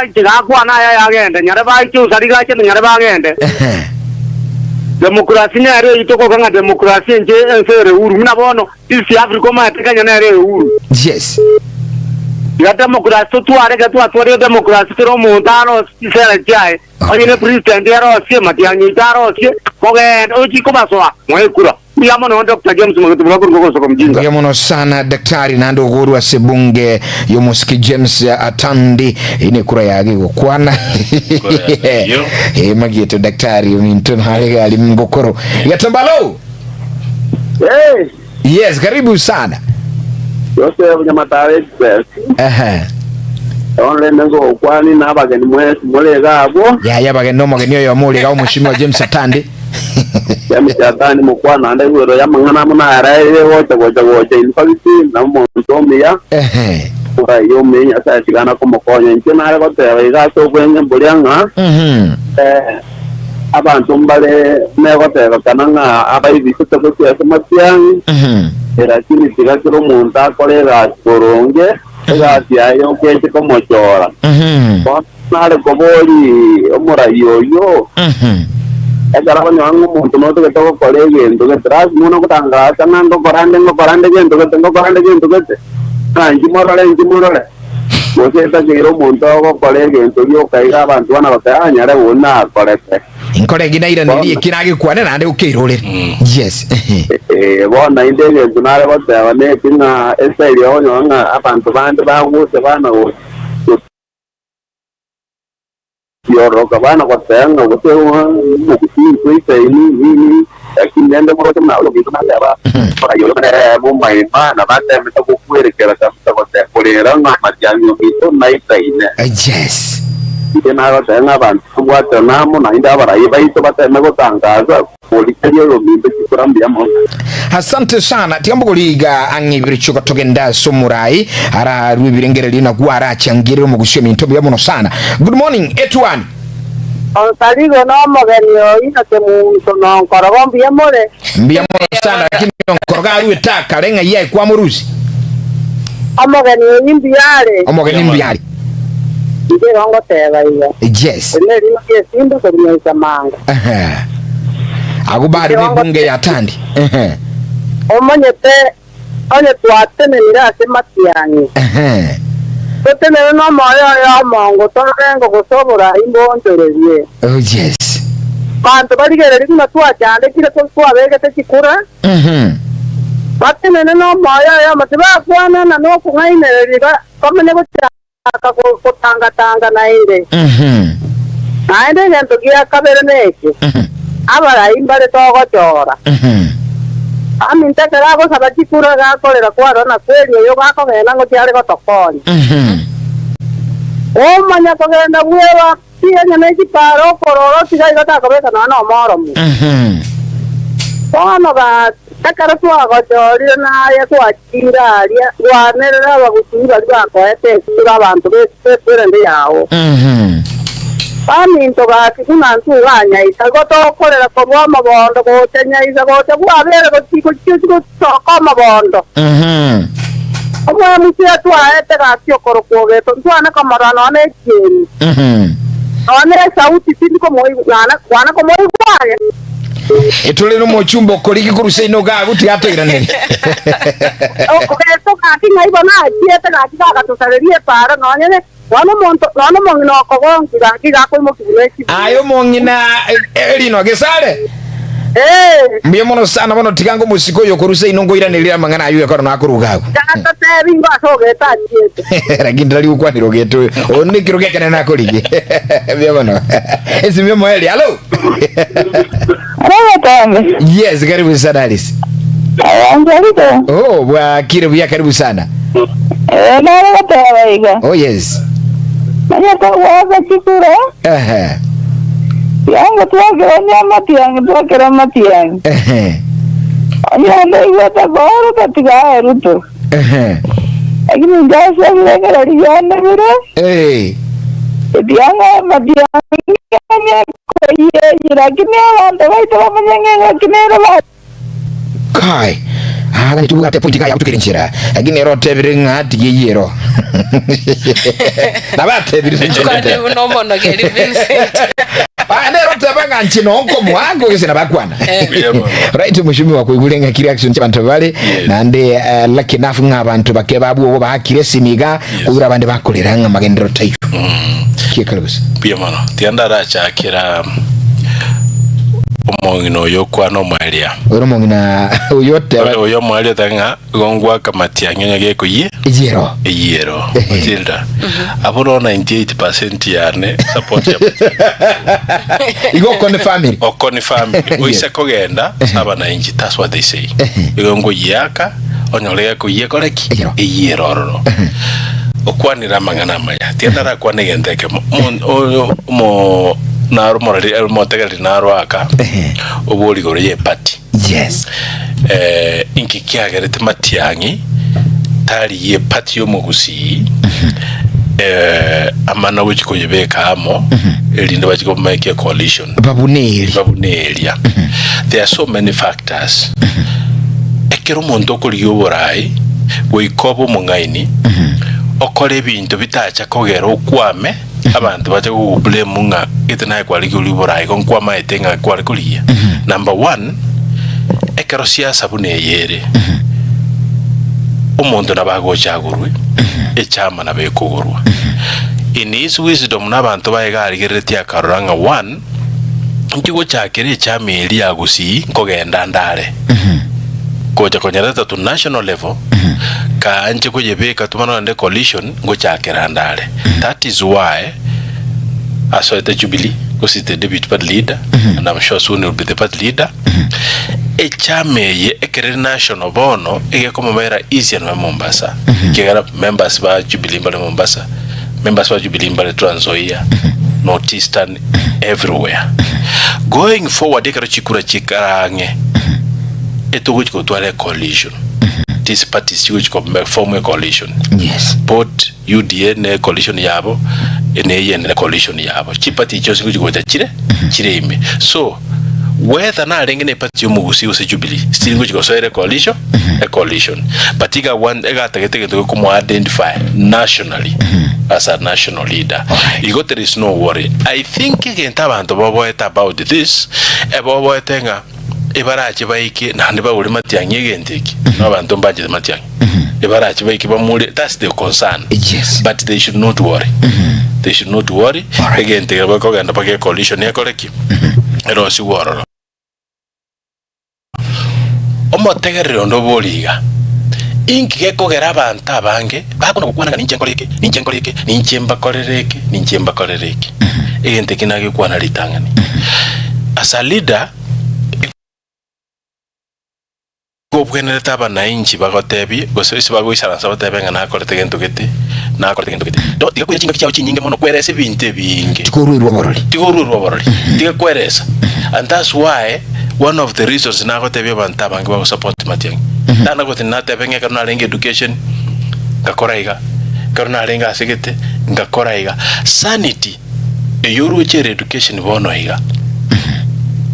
inche gakwana aya agende nyarebe aiche osariga ache na nyarebe agende. Ehe. Demokrasi nere eyio tokoka ng'a demokrasi enche ense ere huru buna bono East Africa omanyete Kenya nere ere huru. Yes. Iga demokrasi totware ekero twatwarire demokrasi kera omonto arosie chisera chiaye onye ne president arosie matiang'i oito arosie kogenda ochie kobasoa moe ekura. Mbuya mono Doctor James Mageto Buna korwa gosoka mjinga. Mbuya mono sana daktari naende ogorwa ase bunge y'omosike James Atandi ine ekura yage egokwana Kura yaye. Eh, magieto daktari ominto nare gari ngokoro gatambalo Hey, yes karibu sana Joseph Nyamatare Express. ehe Onle nengo kwani na abageni mwesi murega abwo. yaya bageni nomogeni oyo omorega omoshimiwa James Atandi James Atandi mukwana ande igoro ya mang'ana muna araire gocha gocha gocha in fact na omonto omuya ehe urayi omuya Nyasaye tigana komokonya inche nare goteba iga ase obwenge mboria ng'a abanto mbare megoteba kana ng'a abaibisete gochia ase matiang'i lakini tiga kera omonto akore egasi boronge egasi yaye okeche komochora bono nare kobori omorai oyo ekero okonyora ng'a omonto notagete gokora egento gete lazima buna ogotangasa ng'a ngokora nde ngokora nde gento gete ngokora nde gento gete ng'a inki morore inki morore gose etakeire omonto ogokora egento rioka iga abanto bana goteba ah nyare oyio nakorete. Nkore eki nairanerie eki nagekwane naende okeirorere. Yes. Eh, bono naende egento nare goteba neki ng'a ase eria okonyora ng'a abanto bande bagocha bana go gotioroka bana goteba ng'a gose omogusii intwe isaini nini lakini rende moroche buna oyo ominto nateba orai oyo nere bomaima na batemete gokwerekera kabisa gote korera ng'a amatiang'i ominto naisaine. Yes. Inche nagoteba ng'a abanto tobwate amo naende abarai baito bateme gotangaza korigereria oyo ominto chikura mbuya mono. Asante sana tiga mbogori iga ang'e ibere chioka togende ase omorai ararue ebirengererio nagwo arachangierere omogusi ominto mbuya mono sana good morning etuani. Onsarigo nomogeni oino Kemunto nonkorogo mbuya more. Mbuya mono sana lakini onkorogo aruete akare ng'ai aye kwamorusia. Omogeni oyio mbuya are. Omogeni mbuya are. Inche igo ngoteba iga. Yes. Eri nerimo ri'esimba korwa nyaisa manga. Ehe. Agwo bari Inche igo nebunge ya Tandi. Ehe. Omanyete onye twatenenire ase matiang'i, Ehe. totenene nomoyo oye omongo tororenge gose oborai mbonchorerie. Oh yes. Banto barigererie buna twachandekire twabegete chikura, batenene nomoyo oyomo, tibakwanana nokong'ainereria bamanye gochaka gotangatanga naende. Naende egento gia kabere neki, abarai mbare togochora. Aminto ekero agosaba chikura gakorera kwarora na kweri oyo gakogenda ngochia are gotokonya. Omanya kogenda bweba Tiga ne chipara okorora otiga igo takobeka nonya nomoromo. Bono gaki, ekero twagochorire naye gwachire aria, rwanerera abagusii baria bakoete esiko abanto b'eferende yao. Baminto gaki, buna intwe igaa Nyaisa, igo tokorera korwa omobondo gocha Nyaisa gocha bwabere gochia gochia gosoka omobondo. Omwemusi atwaete gaki okorokwa ogeto, ntwane komorora nonya nechieni. Nonye esauti tindi komoigwa, kwana kwana komoigwa aye. Etore nomochumba okorigi korwa seino iga agwo tiga atoiranerie. Okogeto gaki ng'ai bono achiete gaki gagatosareria epaara nonye ne nonye omonto nonye omong'ina okogonki gaki gakoimoki buna echibuya. Aye omong'ina erino gesare. Ee. Mbuya mono sana bono tiga ngomosike oyo okorwa seino nkoiranerie amang'ana ayio ekero nakorwa iga agwo. Gatotebi ingo ase ogeto achiete. Lakini ntari gokwanera ogeto oyo. Oyo nekero gekenene nakorigia. Mbuya mono. Esimi omoerio. Hallo. Ogotombe. Yes, karibu sana Alice. Angelito. Oh, bwakire buya karibu sana. Eh, nare goteba iga. Oh yes. Manyete gwaka chikura. Ehe. Yango twakera onye amatiang'i twakera amatiang'i. Ehe. Onye onde oigwete koruta tiga aerute. Ehe. Lakini inche ase ebirengererio biane bire, Eh. etiang'a amatiang'i onye koyeyia, lakini abanto baito bamanye ng'a engaki nere ba. Kai. Ah, gani tubwate point kaya gutukira enchera. Lakini ero otebire ng'a tiga eyio ero. Nabatebire Kwani buna omonogeri Vincent. Ah, nero oteba ng'a nche nonkomoa gose nabakwana. Mbuya mono. Right mheshimiwa koigure ng'a reaction chiabanto bare naende eh, lucky enough ng'a abanto bake babwogo baakire esimi iga koigure abande bakorera ng'a magenderero taiyo. Kiekare gose. Mbuya mono. Tiga ndarachakera omong'ina oyo okwana omoeria. Ore omong'ina oyo oteba Oyo omoeria oteba ng'a igo ngwaka matiang'i onye gekoyie eyiero. eyiero. Matilda. Abwo no 98% yane support ya Igo oko ne family. Oko ni family. Oise kogenda ase abanainchi that's what they say. Igo ngoyiaka onyore gekoyia ekore ki? Eyero. Eyiero ororo. Okwanire amang'ana amaya. Tiga ndarakwane egento ekemo. Omon- oyo omo naro omorori omotegereri naro aka obori igoro ye party. Yes. Eh, inki kiagerete Matiang'i tarigie epati y'omogusii eh, amana gochi koyebeka amo erinde bachi komake a coalition Babuneri. babuneria there are so many factors ekero omonto okorigia oborai goika obe omong'aini okore ebinto bitacha kogera okwame Abanto bache gogoblame ng'a gete naye kwarigia oria oboraai igo nkwamaete ng'a kware korigia. Number one, ekero siasa buna eye ere, omonto nabo agocha agorwe, echama nabo ekogorwa. In his wisdom na abanto baye iga arigereretie akarora ng'a one, inki gochakera echama eria ya gusii nkogenda ndare, gocha konyereta to national level, kaanche koyebeka tumane nonye coalition, ngochakera ndare. That is why asoete Jubilee because he's the deputy party leader and I'm sure soon he will be the party leader. Echama eye ekero ere national bono egekomobera easier nonya Mombasa ekiagera members ba Jubilee mbare Mombasa, members ba Jubilee mbare Trans Nzoia, North Eastern, everywhere. Going forward ekero chikura chikare ang'e etogochi gotwara ecoalition these parties chigochi form a coalition. Yes. Port UDA ne coalition yabo ne eyende ne coalition yabo. Chiparty echio chionsi gochi gocha chire chire ime. So whether narenge ne party y'omogusii gose Jubilee still ngochi gosoera ecoalition ecoalition. But iga one iga atagete egento gekomo identify nationally as a national leader. Alright. Igo there is no worry. I think egento abanto boboete about this eboboete ng'a Ebarache baike naende bagore matiang'i egento eke, na abanto mbanchete matiang'i. Ebarache baike bamore, that's the concern. Yes. But they should not worry. They should not worry. Alright. Egento ekero bakogenda mpaka ecoalition ekore ki? Erosigwe ororo. Omotegereri onde oborie iga, inki gekogera abanto abange bakona gokwana ng'a ninche nkore eke, ninche nkore eke, ninche mbakorere eke, ninche mbakorere eke. Egento eke nagekwana ritang'ani. As a leader, Igo obwenerete abanainchi bagotebie, gose ase bagoisaransa batebe ng'a nakorete gento gete, nakorete gento gete. Do, tiga koira chingaki chiao chinyinge mono kweresa ebinto ebinge. Tiga oruerwe oborori. Tiga oruerwe oborori. Tiga kweresa. And that's why one of the reasons nagotebia abanto abange bagosupport Matiang'i. Tana goti natebe ng'a ekero narenge education, ngakora iga, ekero narenge ase gete, ngakora iga. Sanity Eyio oroche ere education bono iga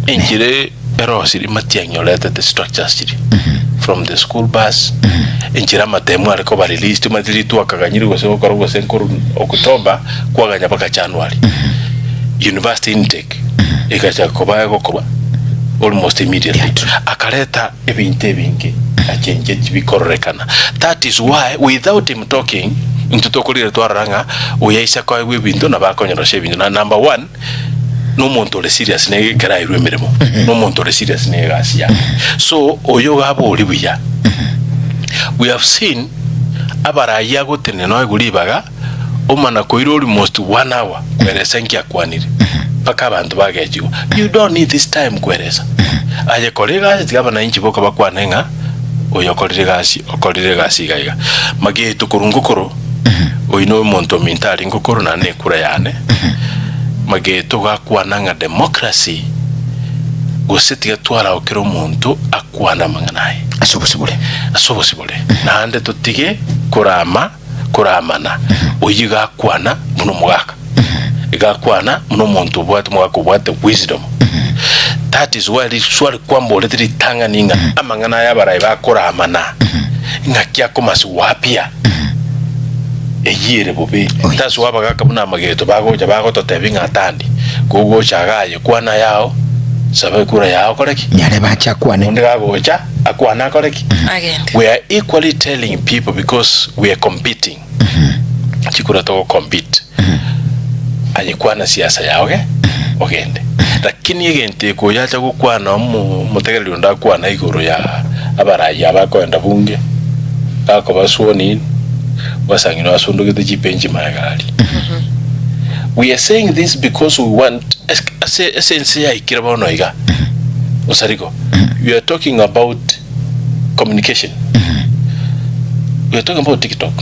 enchera erosiri matiang'i oretete structures chiria from the school bus enchera amatemu are koba released omanyete ritwakaganyire gose gokora gose nkoru October kwaganya mpaka January. University intake egacha koba egokorwa almost immediately. Akareta ebinto ebinge achenchetie bikororekana. That is why without him talking intwe tokorire twarora ng'a oyo aise koegwa ebinto nabo akonyorosia ebinto. Na number one nomonto ore serious na ekero airwe emeremo, nomonto ore serious na egasi yaye. So oyo iga abori buya. We have seen abarai agotenena oegwe ribaga omana koira almost one hour kweresa inki akwanire mpaka abanto bagechigwa. You don't need this time kweresa. Aye kora egasi tiga abananchi boka bakwane ng'a oyo okorire egasi okorire egasi iga iga. Mageto korwa ngokoro oyio na omonto ominto aria ngokoro naende na ekura yane, mageto gakwana ng'a democracy gose tiga twarao kera omonto akwane amang'ana aye. Ase obosibore. Ase obosibore. Naende totige korama. koramana, oyio iga akwana buna omogaka, iga akwana buna omonto obwate omogaka obwate wisdom. That is why riswali kwamborete ritang'ani ng'a amang'ana aya abarai bakoramana ng'aki akomasigwa apia eyio ere bobe. That's why abagaka buna amageto bagocha bagototebia ng'a atandi kogocha iga aye kwana yao saba ekura yao okore ki? Nyare bache akwane. Onde gagocha akwane akore ki? Agende. We are equally telling people because we are competing. Chikura togo compete. Aye kwana siasa yao ge ogende. Lakini egento eke oyacha gokwana omo omotegereri onde akwana igoro ya abarai aba akoenda bunge gakoba sworn in gwasang'ina asundogete chipenchi magega aria. We are saying this because we want ase ase ense yaikire bono iga osariko we are talking about communication we are talking about tiktok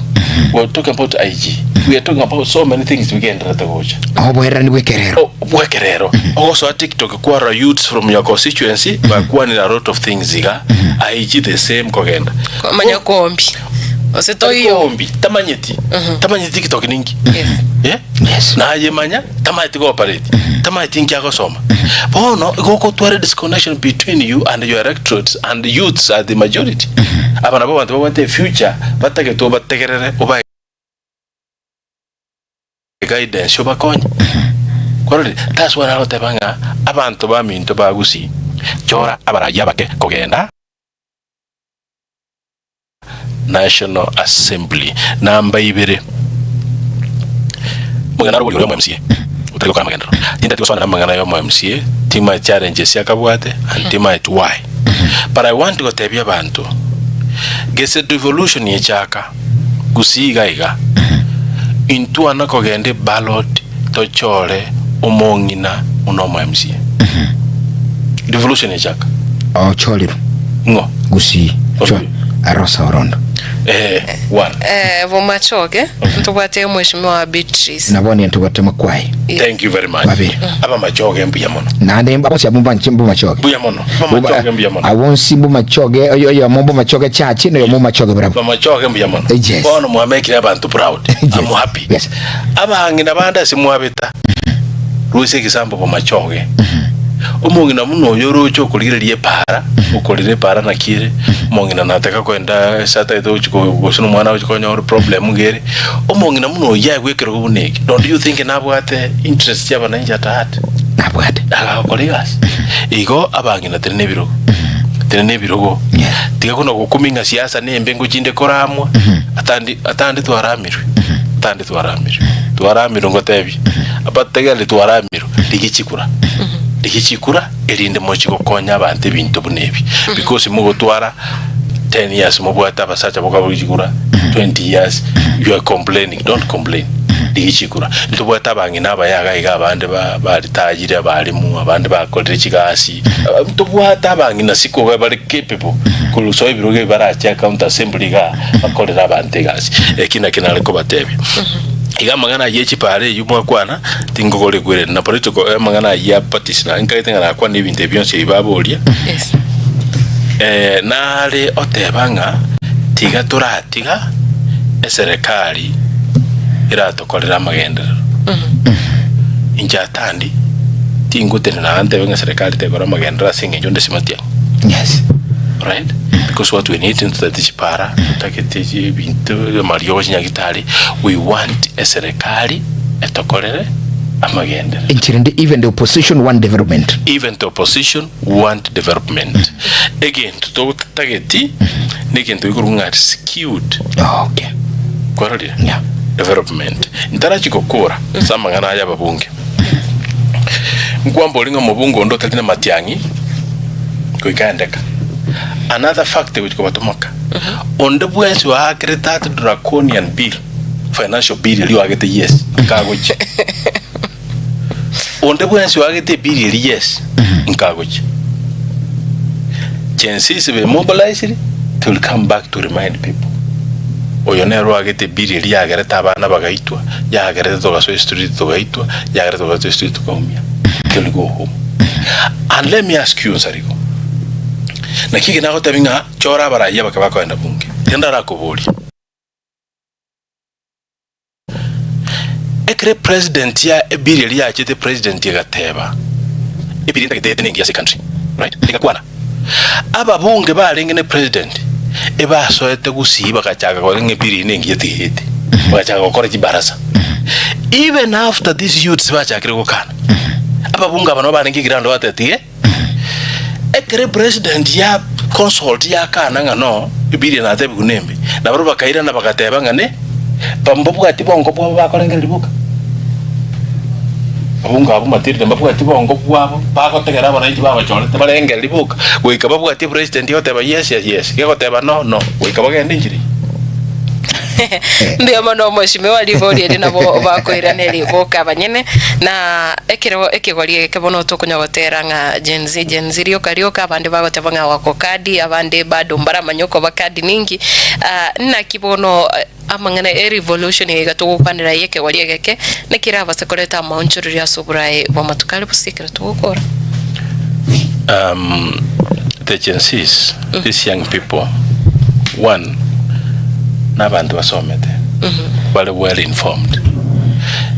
we are talking about IG we are talking about so many things bigendererete gocha Oboererani bw'ekerero. O- bw'ekerero ogosoa tiktok kwarora youths from your constituency bakwanire a lot of things iga IG the same kogenda Komanya kombi. Gose Tari toiyo. kombi tamanyeti tamanyeti tiktok ninki Yes. Eh? Yes. Nayemanya, tamanyeti go operate, tamanyeti inki agosoma. Bono igo okotwara disconnection between you and your electorates and youths are the majority. Aba nabo abanto babwate efuture batagete obategerere obae guidance obakonye. Kwarorire? That's why nagoteba ng'a abanto baminto ba Gusii, chora abarai abake kogenda. National Assembly. Namba ibere, omogeni arobori oria omo MCA otari gokora amagenderero. Tintati gosoana namang'ana ya omo MCA, timanyeti challenges akabwate and timanyeti why. But I want gotebia abanto, gese devolution echaka gusii iga iga, intwana kogenda eballot tochore omong'ina buna omo MCA. Devolution echaka. Ochorirwe Ng'o? gusii Cho- Arosa orondo. Eh, one. Eh, bomachoge ntobwate omweshimiwa Beatrice. Nabo niye ntobwate makwai. Yes. Thank you very much. Babere. Abamachoge mbuya mono. Naende bonsi abwo mbanche mbomachoge. Mbuya mono. Abamachoge mbuya mono. Abwo bonsi mbomachoge oyo oyomo mbomachoge church na oyomo mbomachoge barabwo. Abamachoge mbuya mono. Yes. Bono mwamekire abanto proud. Yes. I'm happy. Yes. Abang'ina bande ase mwabeta. Rusia egesambo bomachoge. Omong'ina buna oyo oroche okorigereria epaara, okorera epaara naki ere, omong'ina nataka koenda ase atagete gochi ko gose na omwana agochi konyora problem iga ere, omong'ina buna oyio aegwe ekerogo buna eke, don't you think nabwate interest chia abananchi at heart? Nabwate. Agakora egasi. Igo abang'ina tari na ebirogo, tari na ebirogo. Yes. Tiga kona gokumia ng'a siasa nembe ngochinde koramwa, atandi atandi twaramirwe, atandi twaramirwe, twaramirwe ngotebie, abategereri twaramirwe. Rigia chikura, rigia chikura erinde mochie gokonya abanto ebinto buna ebi because mogotwara 10 years mobwate abasacha bokabori chikura 20 years you are complaining don't complain rigia chikura ntobwate abang'ina abaya iga iga abande ba baritayire abarimu abande bakorire chigasi ntobwate abang'ina siko bare capable korusoa ebirogo ebi barache county assembly igaa bakorere abanto egasi eki naki nare kobatebia iga amang'ana ayio echipara eyio mwakwana Tinkogorekwera na political amang'ana ayio a parties na nkaete ng'a nakwane ebinto ebi bionsi ebi baboria. Yes. Eh, nare oteba ng'a tiga toratiga eserekari eratokorere amagenderero. Inche atandi tingotenena aa ntebe ng'a eserekari tekora amagenderero ase eng'encho onde simatiang'i. Yes. Right? Because what we need ntotagete chipara, ntotagete ebinto, amariogo chinyagitari, we want eserekari etokorere. Amagenderero. Enchera ende even the opposition want development. Even the opposition want development. Egento totageti negento gekorwa ng'a skewed. Okay. Kwarorire? Yeah. Development. Ntarachi gokora ase amang'ana aya ababunge. Nkwambori ng'a omobunge onde otari na matiang'i goika endeka. Another fact egochi kobatomoka, onde bwensi oakerete that draconian bill, financial bill eria oagete yes, nkagochia. Onde bwensi oagete ebill eria yes, nkagochia. Gen Zs be mobilized, they will come back to remind people. Oyo nere oagete ebill eria yagerete abana bagaitwa, yagerete togasoa estreet togaitwa, yagerete togasoa estreet tokaumia. They will go home. And let me ask you Nsarigo, naki eke nagotebia ng'a chora abarayia abake bakoenda bunge, tiga ndarakoborie. Ekero epresident ya ebill eria yachete president egateba ebill ntagete ete nengiya ase ecountry right egakwana ababunge barenge ne president ebasoete gusii bagachaka korora ng'a ebill eye nengiya tigete bagachaka gokora chibarasa even after these youths bachakire gokana ababunge aba nabo barenge eground bagateba tige Ekero epresident ya consult yakana ng'a no ebill eye natebigwe nembe, nabarobwo bakairana bagateba ng'a ne mbabwati bongo bwabo bakorengereria boka. Abwo abwo Matilda mbabwati bongo bwabo bagotegera abananchi babachorete barengererie boka goika babwati epresident egoteba yes yes yes, gegoteba no no, goika bagende enchera eyio. Mbuya mono omweshimiwa ribori eri nabo bakoiraneria boka abanyene na ekero ekegori eke bono tokonya gotera ng'a Gen Z Gen Z rioka rioka abande bagoteba ng'a wako kadi abande bado mbaramanye okoba kadi ninki ah, naki bono amang'ana e revolution iga togokwanera aye ekegori egeke naki erabase koreta amaonchorerio ase oborae bw'amatuko are bosa ekero togokora. Um, the Gen Zs, these young people, one, nabanto basomete, bare well informed.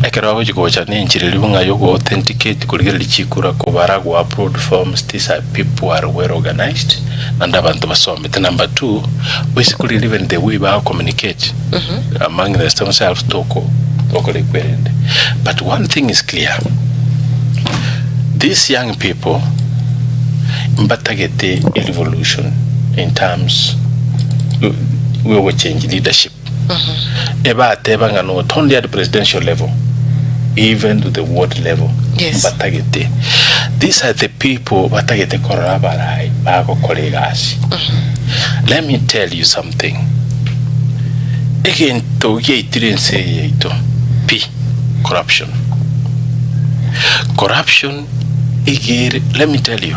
Ekero bagochi gocha nenchera eria buna yogo authenticate korigereria chikura kobara go upload forms, these are people are well organized, naende abanto basomete. Number two, basically even the way bago communicate among themselves toko tokora ekwerende. But one thing is clear, These young people mbatagete a revolution in terms yogochange leadership. Ebateba ng'a not only at presidential level, even to the ward level Yes. mbatagete. These are the people batagete korora abarai bagokora egasi. Let me tell you something. Egento giaitire ense eye yaito pi corruption. Corruption iga ere, let me tell you,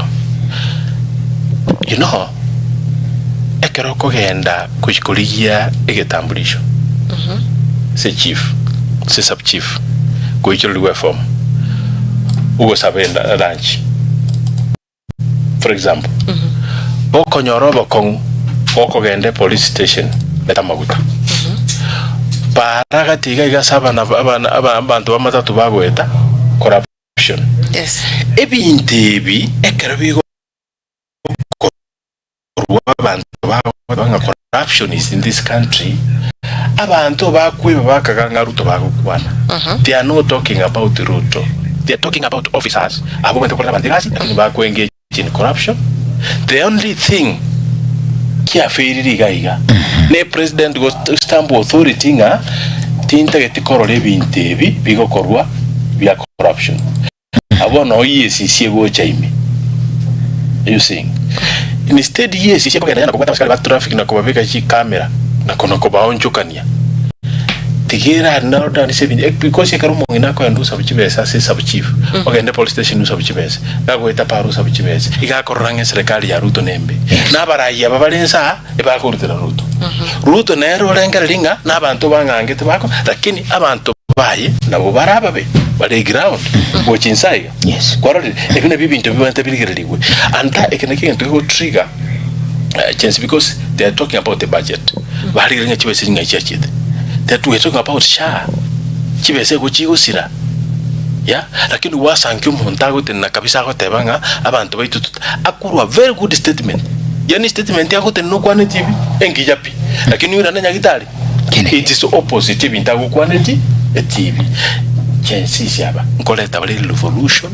you know ekero okogenda gochia korigia egetambulisho ase chief, ase sub chief, goichorerigwa eform, ogosaba enda lunch. For example, bokonyora obokong'u gokogenda epolice station leta amaguta. Para gati iga iga ase abana abana aba abanto b'amatatu bagoeta corruption. Yes. Ebinto ebi ekero bigokorwa abanto bagoteba ng'a corruption is in this country, abanto bakweba bakaga ng'a Ruto bagokwana. They are not talking about Ruto, they are talking about officers abwo bamanyete gokorera abanto egasi lakini bakwe engage in corruption. The only thing kiafailire iga iga ne president go stamp authority ng'a tintageti korora ebinto ebi bigokorwa bia corruption. Abwo noo y'esisi egocha ime. You seeing? Instead y'esisi ekogenda yana kobwata abasikari ba traffic na kobabeka chikamera na kona kobaonchokania. Tiga era narrow down ase ebinto because ekero omong'ina akoenda osabu chibesa ase sub chief, ogende police station osabu chibesa, gagoeta para osabu chibesa, iga akorora ng'a eserekari ya Ruto nembe. Na abarai aba bare inse aa, ebakorutera Ruto. Ruto nere orengereria ng'a nabanto bang'angete bako, lakini abanto baye nabo bare ababe, bare eground gocha inse aiga. Yes. Kwarorire? Ebi nabio ebinto bibwenerete birigererigwe. And eke nakio egento gegotrigger chensi because they are talking about the budget. Barigereria ng'a chibesa echi ng'ai chiachete. That we are talking about SHA, chibesa igo chigosira. Yeah, lakini gwasankia omonto agotenena kabisa agoteba ng'a abanto baito tot akorwa very good statement. Yaani statement agotenena okwaneti ebi engiya pi, lakini oirane nyagitari Kene. it is opposite ebinto agokwaneti etibi. Gen Zs aba nkoreta bare revolution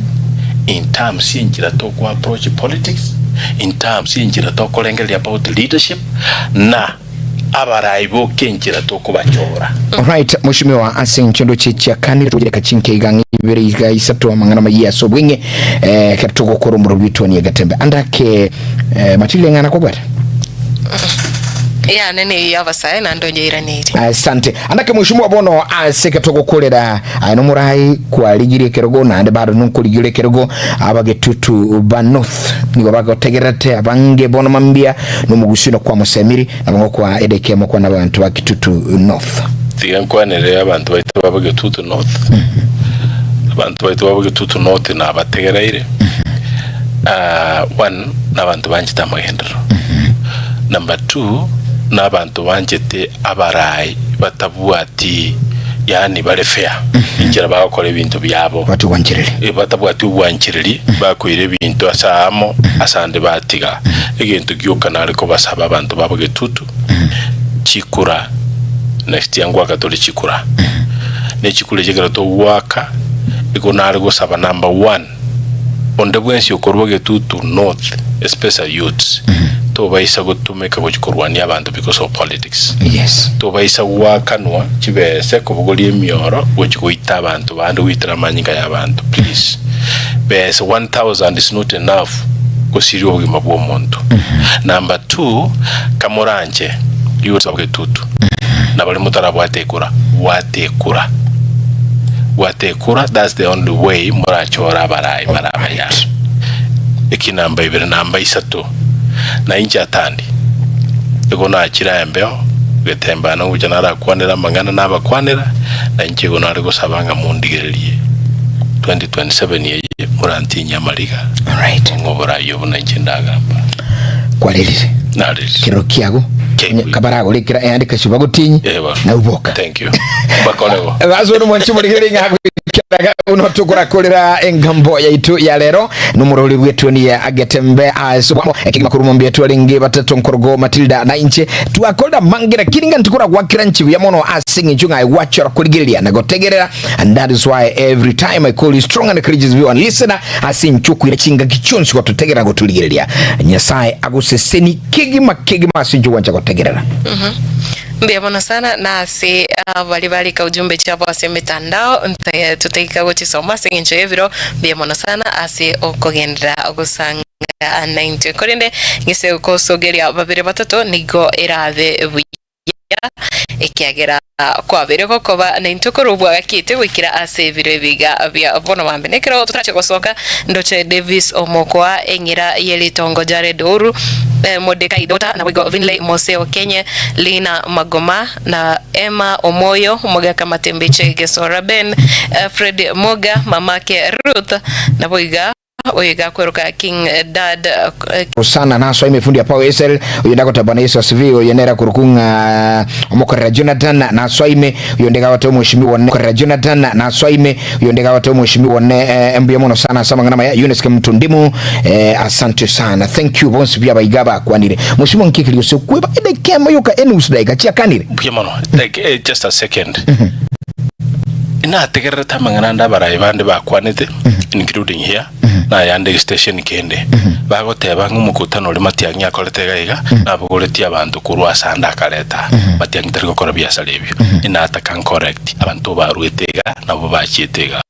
in terms y'enchera toko approach politics, in terms y'enchera tokorengereria about leadership, na abarai boka enchera tokobachora. Alright, Mheshimiwa, ase inche ndoche chiakanire togochireka chinke iga ng'a ibere iga isato amang'ana amayia ase obweng'e eh, ekero togokora omorobio twani egetembe ande ake eh, Matilda eng'ana kwabwate? Yane neyio y'abasae naende onyeiranerie. Asante. Ande ake Mheshimiwa bono ase ekero togokorera aye nomorai kwarigirie ekerogo naende bado nonkorigia ore ekerogo abagetutu ba North nigo bagotegererete abange bono mambia nomogusii nokwamosemiri Nabo ngokwa edeka emo kwana abanto ba Kitutu North. Tiga nkwanere abanto baito ba Bogetutu North. Abanto baito ba Bogetutu North nabategereire. Ah, one, nabanto banchete amagenderero. Number two, nabanto banchete abarai batabwati yaani bare fair enchera bagokora ebinto biabo. Babwati obwanchereri. Eh, batabwati obwanchereri, bakoira ebinto ase aamo, asande batiga. Egento Gioka nare kobasaba abanto babo getutu, chikura, next year ngoaka tore chikura. Ne chikura echi ekero togoaka, igo nare gosaba number one, onde bwensi okorwa getutu north, especially youths, tobaisa gotumeka gochia korwania abanto because of politics. Yes. Tobaisa goakanwa chibese kobogoria emioro gochia goita abanto bande goitera amanyinga ya abanto please. Bese 1000 is not enough. gosiria obogima bw'omonto. Number two, kamoranche youths ba Bogetutu na baria motarabwate ekura, bwata ekura, bwata ekura that's the only way morachore abarai bare abaya. Eki namba ibere, namba isato, na inche atandi, igo nachire aye mbeo, getembana ngocha narakwanere amang'ana nabakwanera, na inche igo nare gosaba ng'a mondigererie 2027 eye. Morantinyie amariga, Alright. ng'a oboraai obo nainche ndagamba. Kwarerire. Narerire. Kerero kiago. Kiaigwe. Onye kabaragore kera eyande kasio bagotinyi. Eh, bono. Na uboka. Thank you. Bakore bo. Basi bono mwanche morigererie ng'a goikeraga buno tokorakorera engambo yaitu ya rero nomorori bwetwe niye agetembe ase obwamo ekegima korwa mambia twarenge batato nkorogo Matilda na inche twakorera mange lakini ng'a ntikoragwakera nche buya mono ase eng'encho ng'a gwachora korigereria na gotegerera And that is why every time I call you strong and courageous viewer and listener ase inche okoira chingaki chionsi gototegerera gotorigereria. Nyasaye agoseseni kegima kegima ase inche gwancha gotegerera. Mbuya mono sana na ase baria barika ujumbe chiabo ase emetandao nte totaika gochisoma ase eng'encho y'ebiro. Mbuya mono sana ase okogenderera gosanga naintwe. Korende ng'ise gosogeria babere batato nigo erabe buya. Ekiagera kwabeire gokoba naintwe korwa obwagakete goikera ase ebiro ebiga bia bono bambe. Nekero totarache gosoka, ndoche Davis omokoa eng'ira ye ritongo Jared Ouru, Mordekai Dota, naboigo Vinley Mose Okenye, Lina Magoma, na Emma Omoyo, Omogaka Matembeche Gesora Ben, Fred Moga, Mamake Ruth, naboiga Oyo iga akweroka King Dad. Hosana nasoa emefundi ya Pao Esel, oyo ndagoteba Bwana Yesu asifiwe, oyo nere akorokwa ng'a omokorera Jonathan nasoa ime, oyo onde gagoteba omweshimiwa one korera Jonathan nasoa ime, oyo onde gagoteba omweshimiwa one eh, mbuya mono sana ase amang'ana amaya Eunice Kemutu Ndimu eh, asante sana thank you bonsi buya abaiga abakwanire Mweshimiwa nki ekeri gose okweba edakika emo yoka enusu dakika chiakanire Mbuya mono. Like, eh, just a second. Inategererete amang'ana ande abarai bande bakwanete, including here, na ayande station kende, bagoteba ng'a omokutano oria Matiang'i akorete iga iga, nabogoretie abanto korwa ase ande akareta aa. Matiang'i tari gokora biasara ebio. Inataka ncorrect abanto baruete iga, nabo bachiete iga.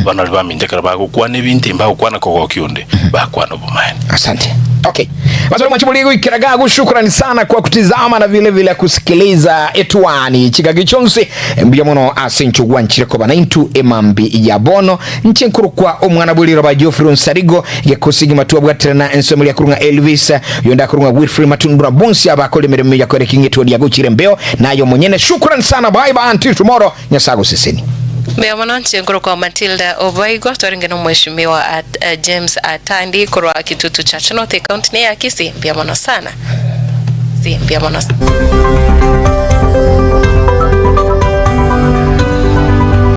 Bono baria baminto ekero bagokwana ebinto ebi mbagokwana kogokia onde, bakwana obomaene. Asante. Okay. Basi mwachi muri goikera gago shukrani sana kwa kutizama na vile vile kusikiliza etwani chigagi chonsi mbuya mono ase inche gwanchire koba naintu emambi ya bono nche nkorokwa omwana bw'eriroba ba Geoffrey Onsarigo gekosi gima twabwatirana ensemo ya kurung'a Elvis yonda kurung'a Wilfred Matundura bonsi abakora emeremo ya kwerekinga etwani yagochire mbeo nayo monyene shukrani sana bye bye until tomorrow Nyasae agosesenie. Mbuya mono inche nkorokwa Matilda Obaigwa, twarenge na omweshimiwa James Atandi korwa Kitutu Church North ecounty ne ya Kisii, mbuya mono sana. Mbuya mono.